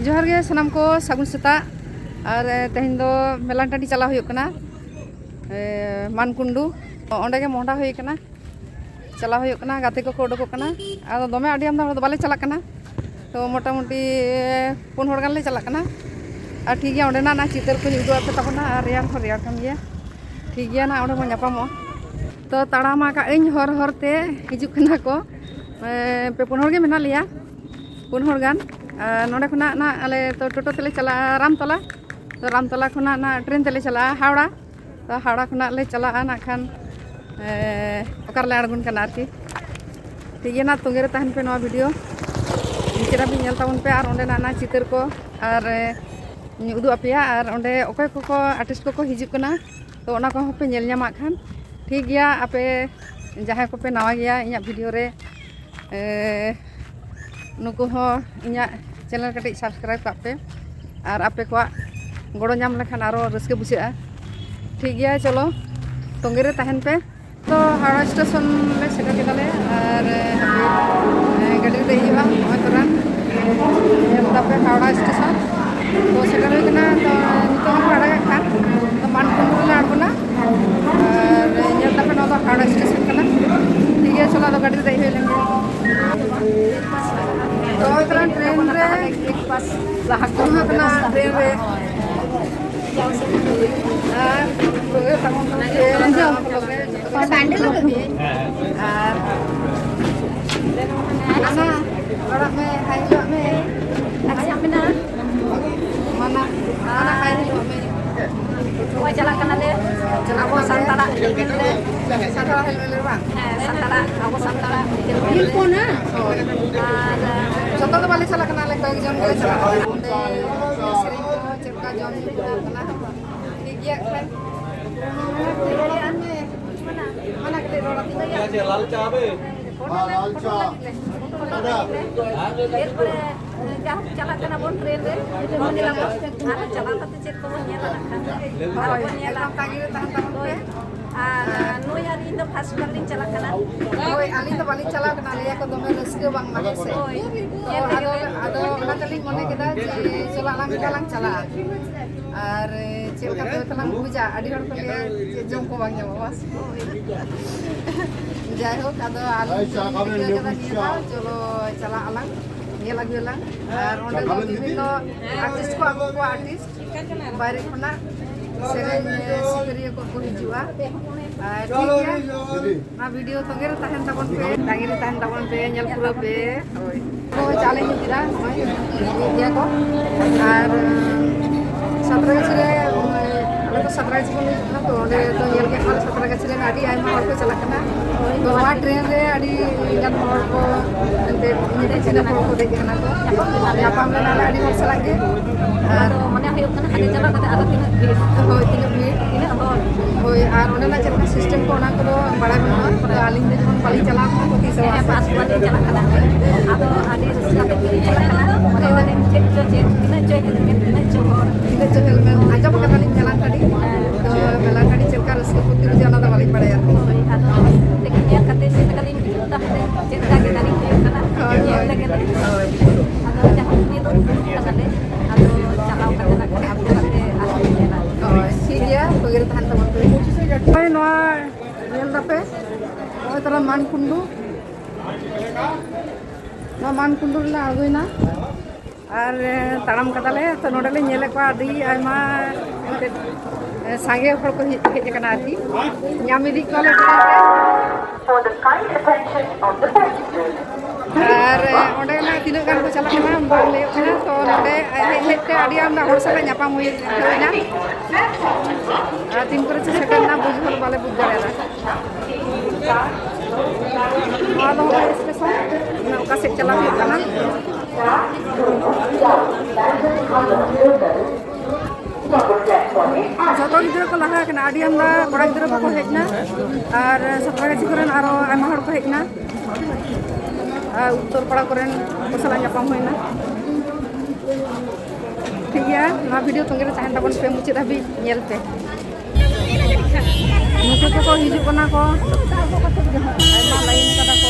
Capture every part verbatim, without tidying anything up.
ᱡᱚᱦᱟᱨ ᱜᱮ ᱥᱟᱱᱟᱢ ᱠᱚ, ᱥᱟᱹᱜᱩᱱ ᱥᱮᱛᱟᱜ᱾ ᱟᱨ ᱮ, ᱛᱮᱦᱮᱧ ᱫᱚ ᱢᱮᱞᱟᱱ ᱴᱟᱺᱰᱤ ᱪᱟᱞᱟᱣ ᱦᱩᱭᱩᱜ ᱠᱟᱱᱟ, ᱮ, ᱢᱟᱱᱠᱩᱱᱰᱩ᱾ ᱚᱸᱰᱮ ᱜᱮ ᱢᱚᱦᱰᱟ ᱦᱩᱭ ᱠᱟᱱᱟ, ᱪᱟᱞᱟᱣ ᱦᱩᱭᱩᱜ ᱠᱟᱱᱟ᱾ ᱜᱟᱛᱮ ᱠᱚᱠᱚ ᱩᱰᱩᱠᱚᱜ ᱠᱟᱱᱟ᱾ ᱟᱫᱚ ᱫᱚᱢᱮ ᱟᱹᱰᱤ ᱟᱢᱫᱟ ᱦᱚᱲ ᱫᱚ ᱵᱟᱞᱮ ᱪᱟᱞᱟᱜ ᱠᱟᱱᱟ, ᱛᱚ ᱢᱚᱴᱟᱢᱩᱴᱤ ᱯᱩᱱ ᱦᱚᱲ ᱜᱟᱱ ᱞᱮ ᱪᱟᱞᱟᱜ ᱠᱟᱱᱟ᱾ ᱟᱨ ᱴᱷᱤᱠ ᱜᱮᱭᱟ, ᱚᱸᱰᱮᱱᱟᱜ ᱚᱱᱟ ᱪᱤᱛᱟᱹᱨ ᱠᱚᱧ ᱩᱫᱩᱜ ᱟᱯᱮ ᱛᱟᱵᱚᱱᱟ᱾ ᱟᱨ ᱨᱮᱭᱟᱲ ᱦᱚᱸ ᱨᱮᱭᱟᱲ ᱠᱟᱱ ᱜᱮᱭᱟ᱾ ᱴᱷᱤᱠ ᱜᱮᱭᱟ, ᱱᱟᱜ ᱚᱸᱰᱮ ᱵᱚᱱ ᱧᱟᱯᱟᱢᱚᱜᱼᱟ᱾ ᱛᱚ ᱛᱟᱲᱟᱢ ᱟᱠᱟᱫ ᱟᱹᱧ, ᱦᱚᱨ ᱦᱚᱨ ᱛᱮ ᱦᱤᱡᱩᱜ ᱠᱟᱱᱟ ᱠᱚ, ᱮ, ᱯᱮ ᱯᱩᱱ ᱦᱚᱲ ᱜᱮ ᱢᱮᱱᱟᱜ ᱞᱮᱭᱟ, ᱯᱩᱱ ᱦᱚᱲ ᱜᱟᱱ᱾ ᱟᱨ ᱱᱚᱸᱰᱮ ᱠᱷᱚᱱᱟᱜ ᱱᱟᱜ ᱟᱞᱮ ᱛᱚ ᱴᱳᱴᱳ ᱛᱮᱞᱮ ᱪᱟᱞᱟᱜᱼᱟ ᱨᱟᱢᱛᱚᱞᱟ, ᱛᱚ ᱨᱟᱢᱛᱚᱞᱟ ᱠᱷᱚᱱᱟᱜ ᱱᱟᱜ ᱴᱨᱮᱱ ᱛᱮᱞᱮ ᱪᱟᱞᱟᱜᱼᱟ ᱦᱟᱣᱲᱟ᱾ ᱛᱚ ᱦᱟᱣᱲᱟ ᱠᱷᱚᱱᱟᱜ ᱞᱮ ᱪᱟᱞᱟᱜᱼᱟ ᱱᱟᱜ ᱠᱷᱟᱱ, ᱮ, ᱚᱠᱟ ᱨᱮᱞᱮ ᱟᱬᱜᱚᱱ ᱠᱟᱱᱟ ᱟᱨᱠᱤ᱾ ᱴᱷᱤᱠ ᱜᱮᱭᱟ, ᱱᱟᱜ ᱛᱚᱸᱜᱮ ᱨᱮ ᱛᱟᱦᱮᱱ ᱯᱮ ᱱᱚᱣᱟ ᱵᱷᱤᱰᱤᱭᱳ᱾ ᱱᱤᱪᱮᱨᱟ ᱵᱤᱱ ᱧᱮᱞ ᱛᱟᱵᱚᱱ ᱯᱮ ᱟᱨ ᱚᱸᱰᱮᱱᱟᱜ ᱚᱱᱟ ᱪᱤᱛᱟᱹᱨ ᱠᱚ ᱟᱨ, ᱮ, ᱩᱫᱩᱜ ᱟᱯᱮᱭᱟ᱾ ᱟᱨ ᱚᱸᱰᱮ ᱚᱠᱚᱭ ᱠᱚᱠᱚ ᱟᱨᱴᱤᱥᱴ ᱠᱚᱠᱚ ᱦᱤᱡᱩᱜ ᱠᱟᱱᱟ, ᱛᱚ ᱚᱱᱟ ᱠᱚᱦᱚᱸ ᱯᱮ ᱧᱮᱞ ᱧᱟᱢᱟ ᱠᱷᱟᱱ᱾ ᱴᱷᱤᱠ ᱜᱮᱭᱟ, ᱟᱯᱮ ᱡᱟᱦᱟᱸᱭ ᱠᱚᱯᱮ ᱱᱟᱣᱟ ᱜᱮᱭᱟ ᱤᱧᱟᱹᱜ ᱵᱷᱤᱰᱤᱭᱳ ᱨᱮ, ᱮ, ᱱᱩᱠᱩ ᱦᱚᱸ ᱤᱧᱟᱹᱜ ᱪᱮᱱᱮᱞ ᱠᱟᱹᱴᱤᱡ ᱥᱟᱵᱥᱠᱨᱟᱭᱤᱵᱽ ᱠᱟᱜ ᱯᱮ᱾ ᱟᱨ ᱟᱯᱮ ᱠᱚᱣᱟᱜ ᱜᱚᱲᱚ ᱧᱟᱢ ᱞᱮᱠᱷᱟᱱ ᱟᱨᱚ ᱨᱟᱹᱥᱠᱟᱹ ᱵᱩᱡᱷᱟᱹᱜᱼᱟ᱾ ᱴᱷᱤᱠ ᱜᱮᱭᱟ, ᱪᱚᱞᱚ ᱛᱚᱸᱜᱮ ᱨᱮ ᱛᱟᱦᱮᱱ ᱯᱮ᱾ ᱛᱚ ᱦᱟᱣᱲᱟ ᱥᱴᱮᱥᱚᱱ ᱞᱮ ᱥᱮᱴᱮᱨ ᱠᱮᱫᱟᱞᱮ ᱟᱨ, ᱮ, ᱜᱟᱹᱰᱤ ᱨᱮ ᱫᱮᱡ ᱦᱩᱭᱩᱜᱼᱟ ᱱᱚᱜᱼᱚᱭ ᱛᱚᱨᱟ᱾ ᱧᱮᱞ ᱫᱟᱯᱮ ᱦᱟᱣᱲᱟ ᱥᱴᱮᱥᱚᱱ ᱛᱚ ᱥᱮᱴᱮᱨ ᱦᱩᱭ ᱠᱟᱱᱟ᱾ ᱛᱚ ᱱᱤᱛᱚᱜ ᱦᱚᱸᱠᱚ ᱟᱲᱟᱜᱟᱜ ᱠᱷᱟᱱ ᱛᱚ ᱢᱟᱱᱠᱩᱱᱰᱩ ᱨᱮᱞᱮ ᱟᱬᱜᱚᱱᱟ᱾ ᱟᱨ ᱧᱮᱞ ᱫᱟᱯᱮ ᱱᱚᱣᱟ ᱫᱚ ᱦᱟᱣᱲᱟ ᱥᱴᱮᱥᱚᱱ ᱠᱟᱱᱟ᱾ ᱴᱷᱤᱠ ᱜᱮᱭᱟ, ᱪᱚᱞᱚ ᱟᱫᱚ ᱜᱟᱹᱰᱤ ᱨᱮ ᱫᱮᱡ ᱦᱩᱭ ᱞᱮᱱ ᱜᱮ᱾ ᱛᱚ ᱱᱚᱜᱼᱚᱭ ᱛᱚᱨᱟ ᱴᱨᱮᱱ ᱨᱮ ᱞᱟᱦᱟ ᱠᱚ ᱦᱩᱭᱩᱜ ᱠᱟᱱᱟ ᱴᱨᱮᱱ ᱨᱮ᱾ ᱟᱨ ᱛᱚᱵᱮ ᱛᱟᱵᱚᱱ ᱯᱮ ᱟᱨ ᱦᱟᱱᱟ ᱚᱲᱟᱜ ᱢᱮ, ᱦᱟᱭ ᱦᱚᱪᱚᱣᱟᱜ ᱢᱮ᱾ ᱟᱪᱪᱷᱟ, ᱢᱮᱱᱟᱜᱼᱟ᱾ ᱢᱟᱱᱟ, ᱢᱟᱱᱟ ᱦᱟᱭ ᱦᱚᱪᱚᱣᱟᱜ ᱢᱮ᱾ ᱱᱚᱜᱼᱚᱭ ᱪᱟᱞᱟᱜ ᱠᱟᱱᱟᱞᱮ ᱟᱵᱚ ᱥᱟᱱᱛᱟᱲᱟᱜ ᱧᱮᱞ ᱨᱮ᱾ ᱥᱟᱱᱛᱟᱲᱟᱜ ᱧᱮᱞ ᱨᱮ ᱵᱟᱝ? ᱦᱮᱸ, ᱥᱟᱱᱛᱟᱲᱟᱜ, ᱟᱵᱚ ᱥᱟᱱᱛᱟᱲᱟᱜ ᱧᱮᱞ ᱨᱮ᱾ ᱟᱨ ᱡᱚᱛᱚ ᱫᱚ ᱵᱟᱞᱮ ᱪᱟᱞᱟᱜ ᱠᱟᱱᱟ, ᱟᱞᱮ ᱠᱚᱭᱮᱠ ᱡᱚᱱ ᱜᱮᱞᱮ ᱪᱟᱞᱟᱜ ᱠᱟᱱᱟ᱾ ᱚᱸᱰᱮ ᱮᱱᱮᱡ ᱥᱮᱨᱮᱧ ᱠᱚ ᱪᱮᱫ ᱞᱮᱠᱟ ᱡᱚᱢ ᱧᱩ ᱠᱚ ᱦᱩᱭᱩᱜ ᱠᱟᱱᱟ᱾ ᱴᱷᱤᱠ ᱜᱮᱭᱟ ᱠᱷᱟᱱ᱾ ᱢᱟᱱᱟ ᱠᱟᱛᱮ ᱨᱚᱲ ᱟᱹᱛᱤᱧ ᱫᱚ ᱪᱮᱫ ᱞᱟᱞ ᱪᱟ ᱵᱮ? ᱦᱮᱸ, ᱞᱟᱞ ᱪᱟ᱾ ᱮᱨᱯᱚᱨᱮ ᱡᱟᱦᱟᱸ ᱪᱟᱞᱟᱜ ᱠᱟᱱᱟ ᱵᱚᱱ ᱴᱨᱮᱱ ᱨᱮ, ᱟᱨ ᱪᱟᱞᱟᱣ ᱠᱟᱛᱮ ᱪᱮᱫ ᱠᱚᱵᱚᱱ ᱧᱮᱞᱟ ᱱᱟᱜ ᱠᱷᱟᱱ? ᱟᱨ ᱵᱚᱱ ᱧᱮᱞᱟ᱾ ᱛᱟᱺᱜᱤ ᱨᱮ ᱛᱟᱦᱮᱱ ᱛᱟᱵᱚᱱ ᱯᱮ᱾ ᱟᱨ ᱱᱩᱭ ᱟᱨ ᱤᱧ ᱫᱚ ᱯᱷᱟᱥᱴ ᱵᱟᱨ ᱞᱤᱧ ᱪᱟᱞᱟᱜ ᱠᱟᱱᱟ᱾ ᱦᱳᱭ, ᱟᱹᱞᱤᱧ ᱫᱚ ᱵᱟᱹᱞᱤᱧ ᱪᱟᱞᱟᱣ ᱠᱟᱱᱟ, ᱞᱟᱹᱭᱟ ᱠᱚ ᱫᱚᱢᱮ ᱨᱟᱹᱥᱠᱟᱹ ᱵᱟᱝ ᱢᱟ, ᱦᱮᱸ ᱥᱮ? ᱦᱳᱭ, ᱛᱚ ᱧᱮᱞ ᱛᱮᱜᱮ ᱟᱫᱚ, ᱯᱮ ᱟᱫᱚ ᱚᱱᱟ ᱛᱮᱞᱤᱧ ᱢᱚᱱᱮ ᱠᱮᱫᱟ ᱡᱮ ᱪᱟᱞᱟᱜ ᱟᱞᱟᱝ ᱜᱮ ᱞᱟᱝ ᱪᱟᱞᱟᱜᱼᱟ᱾ ᱟᱨ ᱪᱮᱫ ᱞᱮᱠᱟ ᱛᱚᱵᱮ ᱛᱟᱞᱟᱝ ᱵᱩᱡᱟ? ᱟᱹᱰᱤ ᱦᱚᱲ ᱠᱚ ᱞᱟᱹᱭᱟ ᱪᱮᱫ ᱡᱚᱢ ᱠᱚ ᱵᱟᱝ ᱧᱟᱢᱚᱜᱼᱟ, ᱵᱟᱝ? ᱦᱳᱭ᱾ ᱡᱟᱭᱦᱳᱠ, ᱟᱫᱚ ᱟᱹᱞᱤᱧ ᱫᱚᱞᱤᱧ ᱨᱤᱠᱟᱹ ᱠᱟᱫᱟ ᱱᱤᱭᱟᱹ ᱫᱷᱟᱣ, ᱪᱚᱞᱚ ᱪᱟᱞᱟᱜ ᱟᱞᱟᱝ, ᱧᱮᱞ ᱟᱹᱜᱩᱭᱟᱞᱟᱝ᱾ ᱟᱨ ᱚᱸᱰᱮ ᱫᱚ ᱵᱤᱵᱷᱤᱱᱱᱚ ᱟᱨᱴᱤᱥᱴ ᱠᱚ ᱟᱹᱜᱩ ᱠᱚᱣᱟ, ᱟᱨᱴᱤᱥᱴ ᱵᱟᱭᱨᱮ ᱠᱷᱚᱱᱟᱜ ᱥᱮᱨᱮᱧ ᱥᱤᱠᱟᱹᱨᱤᱭᱟᱹ ᱠᱚᱠᱚ ᱦᱤᱡᱩᱜᱼᱟ᱾ ᱟᱨ ᱴᱷᱤᱠ ᱜᱮᱭᱟ, ᱚᱱᱟ ᱵᱷᱤᱰᱤᱭᱳ ᱛᱚᱸᱜᱮ ᱨᱮ ᱛᱟᱦᱮᱱ ᱛᱟᱵᱚᱱ ᱯᱮ, ᱛᱟᱺᱜᱤ ᱨᱮ ᱛᱟᱦᱮᱱ ᱛᱟᱵᱚᱱ ᱯᱮ, ᱧᱮᱞ ᱯᱩᱨᱟᱹᱣ ᱯᱮ᱾ ᱦᱳᱭ, ᱱᱚᱜᱼᱚᱭ ᱪᱟ ᱞᱮ ᱧᱩ ᱠᱮᱫᱟ, ᱱᱚᱜᱼᱚᱭ ᱧᱩᱭᱮᱫ ᱜᱮᱭᱟ ᱠᱚ᱾ ᱟᱨ ᱥᱟᱸᱛᱨᱟᱜᱟᱪᱷᱤ ᱨᱮ, ᱟᱞᱮ ᱫᱚ ᱥᱟᱸᱛᱨᱟᱜᱟᱪᱷᱤ ᱠᱷᱚᱱ ᱞᱮ ᱦᱤᱡᱩᱜ ᱠᱟᱱᱟ, ᱛᱚ ᱚᱸᱰᱮ ᱫᱚ ᱧᱮᱞ ᱠᱮᱫ ᱠᱚᱣᱟ ᱥᱟᱸᱛᱨᱟᱜᱟᱪᱷᱤ ᱨᱮᱱ ᱟᱹᱰᱤ ᱟᱭᱢᱟ ᱦᱚᱲ ᱠᱚ ᱪᱟᱞᱟᱜ ᱠᱟᱱᱟ᱾ ᱛᱚ ᱱᱚᱣᱟ ᱴᱨᱮᱱ ᱨᱮ ᱟᱹᱰᱤ ᱜᱟᱱ ᱦᱚᱲ ᱠᱚ ᱮᱱᱛᱮ ᱧᱮᱯᱮᱞ ᱠᱟᱱᱟ ᱠᱚ, ᱫᱮᱡ ᱠᱟᱱᱟ ᱠᱚ, ᱧᱟᱯᱟᱢ ᱞᱮᱱᱟ ᱞᱮ ᱟᱹᱰᱤ ᱦᱚᱲ ᱥᱟᱞᱟᱜ ᱜᱮ᱾ ᱟᱨ ᱟᱫᱚ ᱢᱚᱱᱮ ᱦᱩᱭᱩᱜ ᱠᱟᱱᱟ ᱦᱟᱸᱰᱮ ᱪᱟᱞᱟᱣ ᱠᱟᱛᱮ ᱟᱨᱚ ᱛᱤᱱᱟᱹᱜ ᱵᱷᱤᱲ, ᱦᱳᱭ, ᱛᱤᱱᱟᱹᱜ ᱵᱷᱤᱲ, ᱛᱤᱱᱟᱹᱜ ᱦᱚᱲ᱾ ᱦᱳᱭ, ᱟᱨ ᱚᱸᱰᱮᱱᱟᱜ ᱪᱮᱫ ᱞᱮᱠᱟ ᱥᱤᱥᱴᱮᱢ ᱠᱚ, ᱚᱱᱟ ᱠᱚᱫᱚ ᱵᱟᱲᱟᱭ ᱵᱟᱹᱱᱩᱜᱼᱟ᱾ ᱛᱚ ᱟᱹᱞᱤᱧ ᱫᱚ ᱡᱮᱢᱚᱱ ᱵᱟᱹᱞᱤᱧ ᱪᱟᱞᱟᱣ ᱠᱟᱱᱟ, ᱛᱚ ᱛᱤᱥ ᱦᱚᱸ ᱦᱮᱸ, ᱵᱟᱝ᱾ ᱯᱷᱟᱥᱴ ᱵᱟᱨ ᱞᱤᱧ ᱪᱟᱞᱟᱜ ᱠᱟᱱᱟ᱾ ᱟᱫᱚ ᱟᱹᱰᱤ ᱨᱟᱹᱥᱠᱟᱹ ᱟᱛᱮ ᱜᱮᱞᱤᱧ ᱪᱟᱞᱟᱜ ᱠᱟᱱᱟ᱾ ᱢᱚᱱᱮ ᱫᱟᱞᱤᱧ ᱪᱮᱫ ᱪᱚ ᱪᱮᱫ, ᱛᱤᱱᱟᱹᱜ ᱪᱚᱭ ᱦᱮᱞᱢᱮᱞ, ᱛᱤᱱᱟᱹᱜ ᱪᱚ ᱦᱚᱲ᱾ ᱛᱤᱱᱟᱹᱜ ᱪᱚ ᱦᱮᱞᱢᱮᱞ, ᱟᱸᱡᱚᱢ ᱠᱟᱫᱟᱞᱤᱧ ᱢᱮᱞᱟᱱ ᱴᱟᱺᱰᱤ᱾ ᱛᱚ ᱢᱮᱞᱟᱱ ᱴᱟᱺᱰᱤ ᱪᱮᱫ ᱞᱮᱠᱟ ᱨᱟᱹᱥᱠᱟᱹ ᱯᱷᱩᱨᱛᱤ ᱵᱩᱡᱷᱟᱹᱜᱼᱟ, ᱚᱱᱟ ᱫᱚ ᱵᱟᱹᱞᱤᱧ ᱵᱟᱲᱟᱭᱟ᱾ ᱦᱳᱭ, ᱟᱫᱚ ᱛᱮᱦᱮᱧ ᱧᱮᱞ ᱠᱟᱛᱮ ᱪᱮᱫ ᱞᱮᱠᱟ ᱞᱤᱧ ᱵᱩᱡᱷᱟᱹᱣ ᱫᱟ, ᱦᱟᱸᱰᱮ ᱪᱮᱫ ᱞᱮᱠᱟ ᱜᱮ ᱫᱟᱞᱤᱧ ᱦᱩᱭᱩᱜ ᱠᱟᱱᱟ᱾ ᱦᱳᱭ, ᱧᱮᱞ ᱦᱳᱭ, ᱞᱮᱜᱮ ᱞᱤᱧ᱾ ᱦᱳᱭ᱾ ᱟᱫᱚ ᱡᱟᱦᱟᱸ ᱠᱚ ᱱᱤᱭᱟᱹ ᱫᱚ ᱫᱩᱲᱩᱵ ᱠᱟᱱᱟᱞᱮ, ᱟᱫᱚ ᱪᱟᱞᱟᱣ ᱠᱟᱛᱮ ᱱᱟᱜ ᱠᱷᱟᱱ ᱟᱯᱮ ᱠᱟᱛᱮ ᱟᱨᱦᱚᱸ ᱧᱮᱞᱟ᱾ ᱦᱳᱭ, ᱴᱷᱤᱠ ᱜᱮᱭᱟ, ᱛᱚᱵᱮ ᱛᱟᱦᱮᱱ ᱛᱟᱵᱚᱱ ᱯᱮ᱾ ᱦᱳᱭ, ᱱᱚᱣᱟ ᱧᱮᱞ ᱫᱟᱯᱮ, ᱱᱚᱜᱼᱚᱭ ᱛᱟᱨᱟ ᱢᱟᱱᱠᱩᱱᱰᱩ, ᱱᱚᱣᱟ ᱢᱟᱱᱠᱩᱱᱰᱩ ᱨᱮᱞᱮ ᱟᱬᱜᱚᱭᱮᱱᱟ᱾ ᱟᱨ, ᱮ, ᱛᱟᱲᱟᱢ ᱠᱟᱫᱟᱞᱮ, ᱛᱚ ᱱᱚᱰᱮ ᱞᱮ ᱧᱮᱞᱮᱫ ᱠᱚᱣᱟ ᱟᱹᱰᱤ ᱟᱭᱢᱟ ᱮᱱᱛᱮᱫ, ᱮ, ᱥᱟᱸᱜᱮ ᱦᱚᱲ ᱠᱚ ᱦᱮᱡ, ᱦᱮᱡ ᱟᱠᱟᱱᱟ ᱟᱨᱠᱤ᱾ ᱧᱟᱢ ᱤᱫᱤᱭᱮᱫ ᱠᱚᱣᱟᱞᱮ ᱴᱨᱮᱱ ᱨᱮ᱾ For the kind attention of the passengers. ᱟᱨ, ᱮ, ᱚᱸᱰᱮ ᱱᱟᱜ ᱛᱤᱱᱟᱹᱜ ᱜᱟᱱ ᱠᱚ ᱪᱟᱞᱟᱜ ᱠᱟᱱᱟ ᱵᱟᱝ ᱞᱟᱹᱭᱚᱜ ᱠᱟᱱᱟ, ᱛᱚ ᱱᱚᱰᱮ ᱦᱮᱡ ᱦᱮᱡ ᱛᱮ ᱟᱹᱰᱤ ᱟᱢᱫᱟ ᱦᱚᱲ ᱥᱟᱞᱟᱜ ᱧᱟᱯᱟᱢ ᱦᱩᱭ, ᱦᱩᱭᱱᱟ᱾ ᱟᱨ ᱛᱤᱱ ᱠᱚᱨᱮ ᱪᱚ ᱥᱮᱴᱮᱨ ᱮᱱᱟ ᱵᱩᱡᱽ ᱦᱚᱸ ᱵᱟᱞᱮ ᱵᱩᱡᱽ ᱫᱟᱲᱮᱭᱟᱫᱟ᱾ ᱱᱚᱣᱟ ᱫᱚ ᱦᱚᱸᱜᱼᱚᱭ ᱥᱴᱮᱥᱚᱱ, ᱚᱠᱟ ᱥᱮᱫ ᱪᱟᱞᱟᱣ ᱦᱩᱭᱩᱜ ᱠᱟᱱᱟ᱾ ᱡᱚᱛᱚ ᱜᱤᱫᱽᱨᱟᱹ ᱠᱚ ᱞᱟᱦᱟ ᱟᱠᱟᱱᱟ, ᱟᱹᱰᱤ ᱟᱢᱫᱟ ᱠᱚᱲᱟ ᱜᱤᱫᱽᱨᱟᱹ ᱠᱚᱠᱚ ᱦᱮᱡ ᱮᱱᱟ, ᱟᱨ ᱥᱟᱸᱛᱨᱟᱜᱟᱪᱷᱤ ᱠᱚᱨᱮᱱ ᱟᱨᱚ ᱟᱭᱢᱟ ᱦᱚᱲ ᱠᱚ ᱦᱮᱡ ᱮᱱᱟ, ᱟᱨ ᱩᱛᱛᱚᱨ ᱯᱟᱲᱟ ᱠᱚᱨᱮᱱ ᱠᱚ ᱥᱟᱞᱟᱜ ᱧᱟᱯᱟᱢ ᱦᱩᱭᱱᱟ᱾ ᱴᱷᱤᱠ ᱜᱮᱭᱟ, ᱱᱚᱣᱟ ᱵᱷᱤᱰᱤᱭᱳ ᱛᱚᱸᱜᱮ ᱨᱮ ᱛᱟᱦᱮᱱ ᱛᱟᱵᱚᱱ ᱯᱮ, ᱢᱩᱪᱟᱹᱫ ᱦᱟᱹᱵᱤᱡ ᱧᱮᱞ ᱯᱮ᱾ ᱱᱩᱠᱩ ᱠᱚᱠᱚ ᱦᱤᱡᱩᱜ ᱠᱟᱱᱟ ᱠᱚ, ᱟᱭᱢᱟ ᱞᱟᱭᱤᱱ ᱠᱟᱫᱟ ᱠᱚ᱾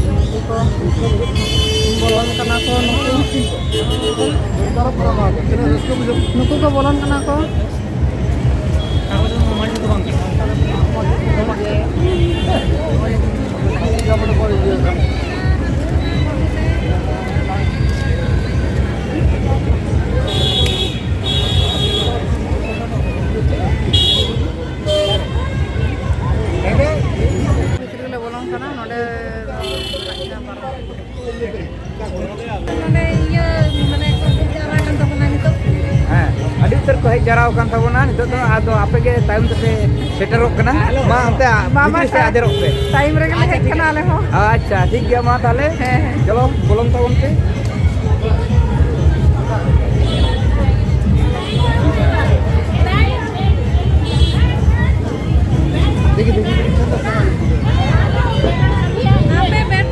ᱱᱩᱠᱩ ᱠᱚ ᱵᱚᱞᱚᱱ ᱠᱟᱱᱟ ᱠᱚ, ᱱᱩᱠᱩ, ᱱᱩᱠᱩ ᱠᱚ ᱵᱚᱞᱚᱱ ᱠᱟᱱᱟ ᱠᱚ᱾ ᱵᱷᱤᱛᱨᱤ ᱞᱮ ᱵᱚᱞᱚᱱ ᱠᱟᱱᱟ, ᱱᱚᱰᱮ ᱱᱚᱰᱮ ᱤᱭᱟᱹ, ᱢᱟᱱᱮ, ᱠᱚ ᱡᱟᱣᱨᱟ ᱠᱟᱱ ᱛᱟᱵᱚᱱᱟ ᱱᱤᱛᱚᱜ᱾ ᱦᱮᱸ, ᱟᱹᱰᱤ ᱩᱛᱟᱹᱨ ᱠᱚ ᱦᱮᱡ ᱡᱟᱣᱨᱟ ᱟᱠᱟᱱ ᱛᱟᱵᱚᱱᱟ᱾ ᱱᱤᱛᱚᱜ ᱫᱚ ᱟᱫᱚ ᱟᱯᱮ ᱜᱮ ᱛᱟᱭᱚᱢ ᱛᱮᱯᱮ ᱥᱮᱴᱮᱨᱚᱜ ᱠᱟᱱᱟ᱾ ᱢᱟ, ᱚᱱᱛᱮ ᱵᱟᱝ, ᱵᱷᱤᱛᱨᱤ ᱵᱟᱝ, ᱥᱮᱫ ᱟᱫᱮᱨᱚᱜ ᱯᱮ᱾ ᱴᱟᱭᱤᱢ ᱨᱮᱜᱮ ᱞᱮ ᱦᱮᱡ ᱠᱟᱱᱟ ᱟᱞᱮ ᱦᱚᱸ᱾ ᱟᱪᱪᱷᱟ, ᱴᱷᱤᱠ ᱜᱮᱭᱟ, ᱢᱟ ᱛᱟᱦᱚᱞᱮ᱾ ᱦᱮᱸ, ᱦᱮᱸ᱾ ᱪᱚᱞᱚ, ᱵᱚᱞᱚᱱ ᱛᱟᱵᱚᱱ ᱯᱮ᱾ ᱟᱯᱮ ᱵᱮᱜᱽ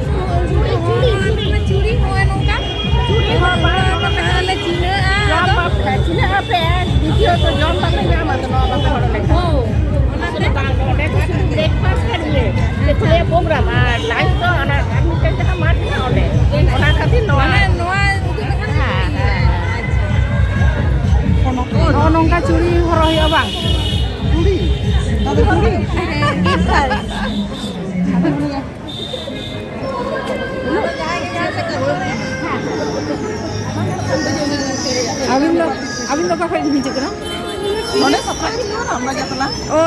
ᱪᱩᱲᱤ ᱱᱚᱜᱼᱚᱭ ᱱᱚᱝᱠᱟ᱾ ᱪᱩᱲᱤ ᱦᱚᱸ ᱵᱟᱝ᱾ ᱟᱯᱮ ᱛᱟᱦᱚᱞᱮ ᱪᱤᱱᱦᱟᱹᱜᱼᱟ ᱟᱫᱚ᱾ ᱪᱤᱱᱦᱟᱹᱜ ᱟᱯᱮ, ᱫᱤᱛᱤᱭᱚ ᱛᱚ ᱡᱚᱢ ᱵᱟᱯᱮ ᱧᱟᱢᱟ ᱛᱚ ᱱᱚᱣᱟ ᱵᱟᱯᱮ ᱦᱚᱨᱚᱜ ᱞᱮᱠᱷᱟᱱ᱾ ᱦᱳᱭ, ᱚᱱᱟᱛᱮ ᱵᱟᱝ, ᱚᱸᱰᱮ ᱫᱚ ᱥᱩᱫᱷᱩ ᱵᱨᱮᱠᱯᱷᱟᱥᱴ ᱠᱟᱱ ᱜᱮ᱾ ᱪᱮᱫ ᱠᱚ ᱞᱟᱹᱭᱟ, ᱯᱨᱳᱜᱨᱟᱢ ᱟᱨ ᱞᱟᱧᱪ ᱫᱚ ᱚᱱᱟ ᱟᱨ ᱢᱤᱫᱴᱮᱱ ᱡᱟᱦᱟᱸ ᱢᱟᱴᱷ ᱢᱮᱱᱟᱜᱼᱟ ᱚᱸᱰᱮ, ᱚᱱᱟ ᱠᱷᱟᱹᱛᱤᱨ ᱱᱚᱣᱟ᱾ ᱢᱟᱱᱮ ᱱᱚᱣᱟ ᱩᱫᱩᱜ ᱞᱮᱠᱷᱟᱱ ᱦᱮᱸ, ᱦᱮᱸ᱾ ᱱᱚᱜᱼᱚ ᱱᱚᱝᱠᱟ ᱪᱩᱲᱤ ᱦᱚᱨᱚᱜ ᱦᱩᱭᱩᱜᱼᱟ ᱵᱟᱝ? ᱪᱩᱲᱤ? ᱱᱚᱣᱟ ᱫᱚ ᱪᱩᱲᱤ? ᱦᱮᱸ, ᱜᱤᱯᱷᱴ ᱠᱟᱨᱰ᱾ ᱟᱹᱵᱤᱱ ᱫᱚ, ᱟᱹᱵᱤᱱ ᱫᱚ ᱚᱠᱟ ᱠᱷᱚᱱ ᱵᱤᱱ ᱦᱤᱡᱩᱜ ᱠᱟᱱᱟ? ᱱᱚᱰᱮ ᱥᱟᱛᱨᱟ ᱠᱤᱪᱷᱩ ᱠᱟᱱᱟ, ᱟᱢᱵᱟᱡᱟ ᱛᱚᱞᱟ᱾ ᱚ,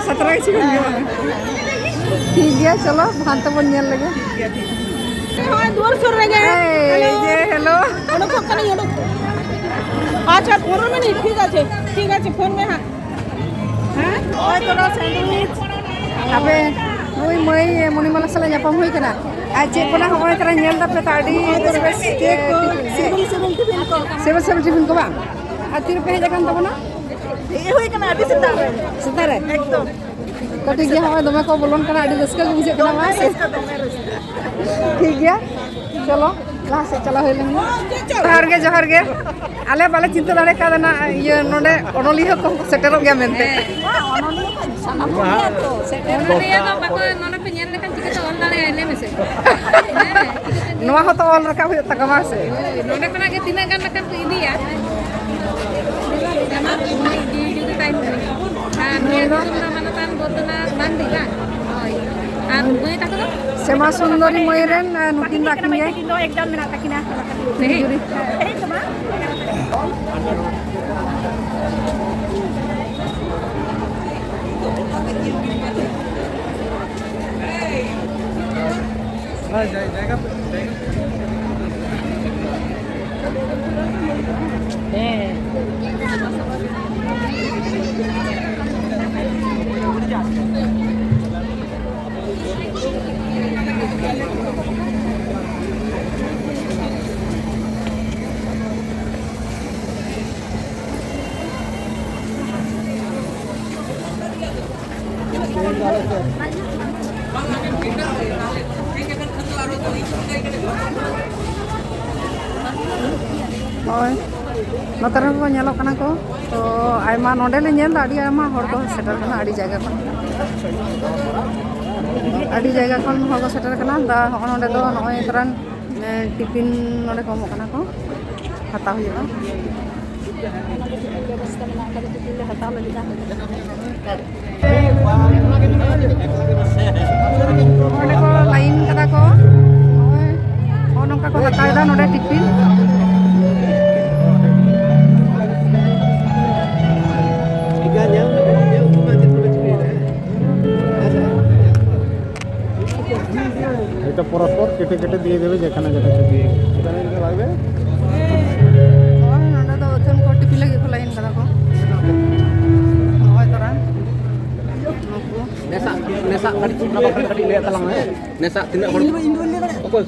ᱥᱟᱛᱨᱟ ᱠᱤᱪᱷᱩ ᱠᱟᱱ ᱜᱮᱭᱟ ᱵᱟᱝ? ᱴᱷᱤᱠ ᱜᱮᱭᱟ, ᱪᱚᱞᱚ ᱦᱟᱱᱛᱮ ᱵᱚᱱ ᱧᱮᱞ ᱞᱮᱜᱮ᱾ ᱱᱚᱜᱼᱚᱭ ᱫᱩᱣᱟᱹᱨ ᱥᱩᱨ ᱨᱮᱜᱮ᱾ ᱮᱭ, ᱦᱮᱞᱳ᱾ ᱡᱮ, ᱦᱮᱞᱳ᱾ ᱚᱰᱚᱠᱚᱜ ᱠᱟᱹᱱᱟᱹᱧ, ᱚᱰᱚᱠ᱾ ᱟᱪᱪᱷᱟ, ᱯᱚᱱᱨᱚ ᱢᱤᱱᱤᱴ, ᱴᱷᱤᱠ ᱟᱪᱷᱮ, ᱴᱷᱤᱠ ᱟᱪᱷᱮ, ᱯᱷᱳᱱ ᱢᱮ ᱦᱟᱸᱜ᱾ ᱦᱮᱸ? ᱱᱚᱜᱼᱚᱭ ᱛᱚᱨᱟ ᱥᱮᱱᱰᱣᱤᱪ᱾ ᱟᱯᱮ ᱱᱩᱭ ᱢᱟᱹᱭ ᱢᱚᱱᱤᱢᱟᱞᱟ ᱥᱟᱞᱟᱜ ᱧᱟᱯᱟᱢ ᱦᱩᱭ ᱠᱟᱱᱟ᱾ ᱟᱨ ᱪᱮᱫ ᱠᱚ ᱱᱟᱜ ᱦᱚᱸᱜᱼᱚᱭ ᱛᱚᱨᱟ ᱧᱮᱞ ᱫᱟᱯᱮ ᱛᱚ ᱟᱹᱰᱤ ᱱᱚᱜᱼᱚᱭ ᱛᱚᱨᱟ ᱨᱟᱹᱥᱠᱟᱹ ᱠᱮᱠ ᱠᱚ, ᱴᱤᱯᱷᱤᱱ, ᱦᱮᱸ᱾ ᱥᱤᱵᱤᱞ ᱥᱤᱵᱤᱞ ᱴᱤᱯᱷᱤᱱ ᱠᱚ᱾ ᱥᱤᱵᱤᱞ ᱥᱤᱵᱤᱞ ᱴᱤᱯᱷᱤᱱ ᱠᱚ ᱵᱟᱝ? ᱟᱨ ᱛᱤᱨᱮᱯᱮ ᱦᱮᱡ ᱟᱠᱟᱱ ᱛᱟᱵᱚᱱᱟ? ᱦᱮᱡ ᱦᱩᱭ ᱠᱟᱱᱟ ᱟᱹᱰᱤ ᱥᱮᱛᱟᱜ ᱨᱮ᱾ ᱮᱠᱫᱚᱢ᱾ ᱠᱟᱹᱴᱤᱡ ᱜᱮ ᱦᱚᱸᱜᱼᱚᱭ ᱫᱚᱢᱮ ᱠᱚ ᱵᱚᱞᱚᱱ ᱠᱟᱱᱟ, ᱟᱹᱰᱤ ᱨᱟᱹᱥᱠᱟᱹ ᱜᱮ ᱵᱩᱡᱷᱟᱹᱜ ᱠᱟᱱᱟ, ᱫᱚᱢᱮ ᱵᱟᱝ ᱥᱮ? ᱨᱟᱹᱥᱠᱟᱹ, ᱫᱚᱢᱮ ᱨᱟᱹᱥᱠᱟᱹ᱾ ᱴᱷᱤᱠ ᱜᱮᱭᱟ, ᱪᱚᱞᱚ ᱞᱟᱦᱟ ᱥᱮᱫ ᱪᱟᱞᱟᱣ ᱦᱩᱭ ᱞᱮᱱ ᱜᱮ᱾ ᱡᱚᱦᱟᱨ ᱜᱮ, ᱡᱚᱦᱟᱨ ᱜᱮ᱾ ᱟᱞᱮ ᱵᱟᱞᱮ ᱪᱤᱱᱛᱟᱹ ᱫᱟᱲᱮ ᱠᱟᱣᱫᱟ ᱱᱟ, ᱤᱭᱟᱹ, ᱱᱚᱰᱮ ᱚᱱᱚᱞᱤᱭᱟᱹ ᱠᱚᱦᱚᱸ ᱠᱚ ᱥᱮᱴᱮᱨᱚᱜ ᱜᱮᱭᱟ ᱢᱮᱱᱛᱮ᱾ ᱦᱮᱸ, ᱚᱱᱚᱞᱤᱭᱟᱹ ᱠᱚ ᱥᱮᱴᱮᱨ ᱫᱟᱲᱮᱭᱟᱜᱼᱟ ᱠᱚ, ᱵᱟᱠᱚ, ᱱᱚᱰᱮ ᱯᱮ ᱧᱮᱞ ᱞᱮᱠᱷᱟᱱ ᱪᱤᱠᱟᱹᱛᱮ ᱚᱞ ᱫᱟᱲᱮᱭᱟᱜᱼᱟᱭ, ᱞᱟᱹᱭ ᱢᱮᱥᱮ? ᱦᱮᱸ, ᱪᱤᱠᱟᱹᱛᱮ? ᱱᱚᱣᱟ ᱦᱚᱸᱛᱚ ᱚᱞ ᱨᱟᱠᱟᱵ ᱦᱩᱭᱩᱜ ᱛᱟᱠᱚᱣᱟ, ᱵᱟᱝ ᱥᱮ? ᱦᱳᱭ, ᱱᱚᱰᱮ ᱠᱷᱚᱱᱟᱜ ᱜᱮ ᱛᱤᱱᱟᱹᱜ ᱜᱟᱱ ᱱᱟᱜ ᱠᱷᱟᱱ ᱠᱚ ᱤᱫᱤᱭᱟ᱾ ᱡᱩᱫᱤ ᱛᱟᱭᱚᱢ ᱛᱮ᱾ ᱟᱨ ᱱᱩᱭᱟᱜ ᱧᱩᱛᱩᱢ ᱫᱚ ᱢᱟᱱᱚᱛᱟᱱ ᱵᱚᱫᱚᱱᱟ ᱢᱟᱱᱰᱤ, ᱵᱟᱝ? ᱦᱳᱭ᱾ ᱟᱨ ᱢᱟᱹᱭ ᱛᱟᱠᱚ ᱫᱚ? ᱥᱮᱢᱟ ᱥᱩᱱᱫᱚᱨᱤ ᱢᱟᱹᱭ ᱨᱮᱱ, ᱟᱨ ᱱᱩᱠᱤᱱ ᱫᱚ ᱟᱹᱠᱤᱱ ᱜᱮ᱾ ᱛᱤᱠᱤᱱ ᱫᱚ ᱮᱠᱡᱟᱢ ᱢᱮᱱᱟᱜ ᱛᱟᱹᱠᱤᱱᱟ᱾ ᱛᱮᱦᱮᱧ? ᱛᱮᱦᱮᱧ ᱫᱚ ᱵᱟᱝ? ᱦᱮᱸ᱾ ᱦᱳᱭ, ᱱᱚᱛᱮ ᱨᱮᱦᱚᱸ ᱠᱚ ᱧᱮᱞᱚᱜ ᱠᱟᱱᱟ ᱠᱚ᱾ ᱛᱚ, ᱟᱭᱢᱟ ᱱᱚᱰᱮ ᱞᱮ ᱧᱮᱞ ᱮᱫᱟ, ᱟᱹᱰᱤ ᱟᱭᱢᱟ ᱦᱚᱲ ᱠᱚ ᱥᱮᱴᱮᱨ ᱠᱟᱱᱟ, ᱟᱹᱰᱤ ᱡᱟᱭᱜᱟ ᱠᱷᱚᱱ, ᱟᱹᱰᱤ ᱡᱟᱭᱜᱟ ᱠᱷᱚᱱ ᱦᱚᱲ ᱠᱚ ᱥᱮᱴᱮᱨ ᱠᱟᱱᱟ᱾ ᱫᱟ, ᱦᱚᱸᱜᱼᱚ ᱱᱚᱰᱮ ᱫᱚ ᱱᱚᱜᱼᱚᱭ ᱛᱚᱨᱟᱱ, ᱮ, ᱴᱤᱯᱷᱤᱱ ᱱᱚᱰᱮ ᱠᱚ ᱮᱢᱚᱜ ᱠᱟᱱᱟ ᱠᱚ, ᱦᱟᱛᱟᱣ ᱦᱩᱭᱩᱜᱼᱟ᱾ ᱚᱱᱟ ᱫᱚ ᱴᱤᱯᱷᱤᱱ ᱵᱮᱵᱚᱥᱛᱟ ᱢᱮᱱᱟᱜ ᱟᱠᱟᱫᱟ, ᱴᱤᱯᱷᱤᱱ ᱞᱮ ᱦᱟᱛᱟᱣ ᱞᱟᱹᱜᱤᱫᱼᱟ᱾ ᱱᱚᱰᱮ ᱠᱚ ᱞᱟᱭᱤᱱ ᱠᱟᱫᱟ ᱠᱚ᱾ ᱱᱚᱜᱼᱚᱭ, ᱱᱚᱜᱼᱚ ᱱᱚᱝᱠᱟ ᱠᱚ ᱦᱟᱛᱟᱣ ᱮᱫᱟ ᱱᱚᱰᱮ ᱴᱤᱯᱷᱤᱱ᱾ এটা পরস্পর কেটে কেটে দিয়ে দেবে যেখানে যেটা দিয়ে। ᱦᱳᱭ, ᱱᱚᱰᱮ ᱫᱚ ᱟᱹᱛᱷᱟᱹᱱ ᱠᱚ ᱴᱤᱯᱷᱤᱱ ᱞᱟᱹᱜᱤᱫ ᱠᱚ ᱞᱟᱭᱤᱱ ᱠᱟᱫᱟ ᱠᱚ᱾ ᱱᱚᱜᱼᱚᱭ ᱛᱚᱨᱟ ᱱᱩᱠᱩ᱾ ᱱᱮᱥᱟ, ᱱᱮᱥᱟ ᱠᱟᱹᱴᱤᱡ, ᱚᱱᱟ ᱵᱟᱠᱷᱨᱟ ᱠᱟᱹᱴᱤᱡ ᱞᱟᱹᱭᱟᱜ ᱛᱟᱞᱟᱝ ᱢᱮ᱾ ᱱᱮᱥᱟ ᱛᱤᱱᱟᱹᱜ ᱦᱚᱲ? ᱚᱠᱚᱭ?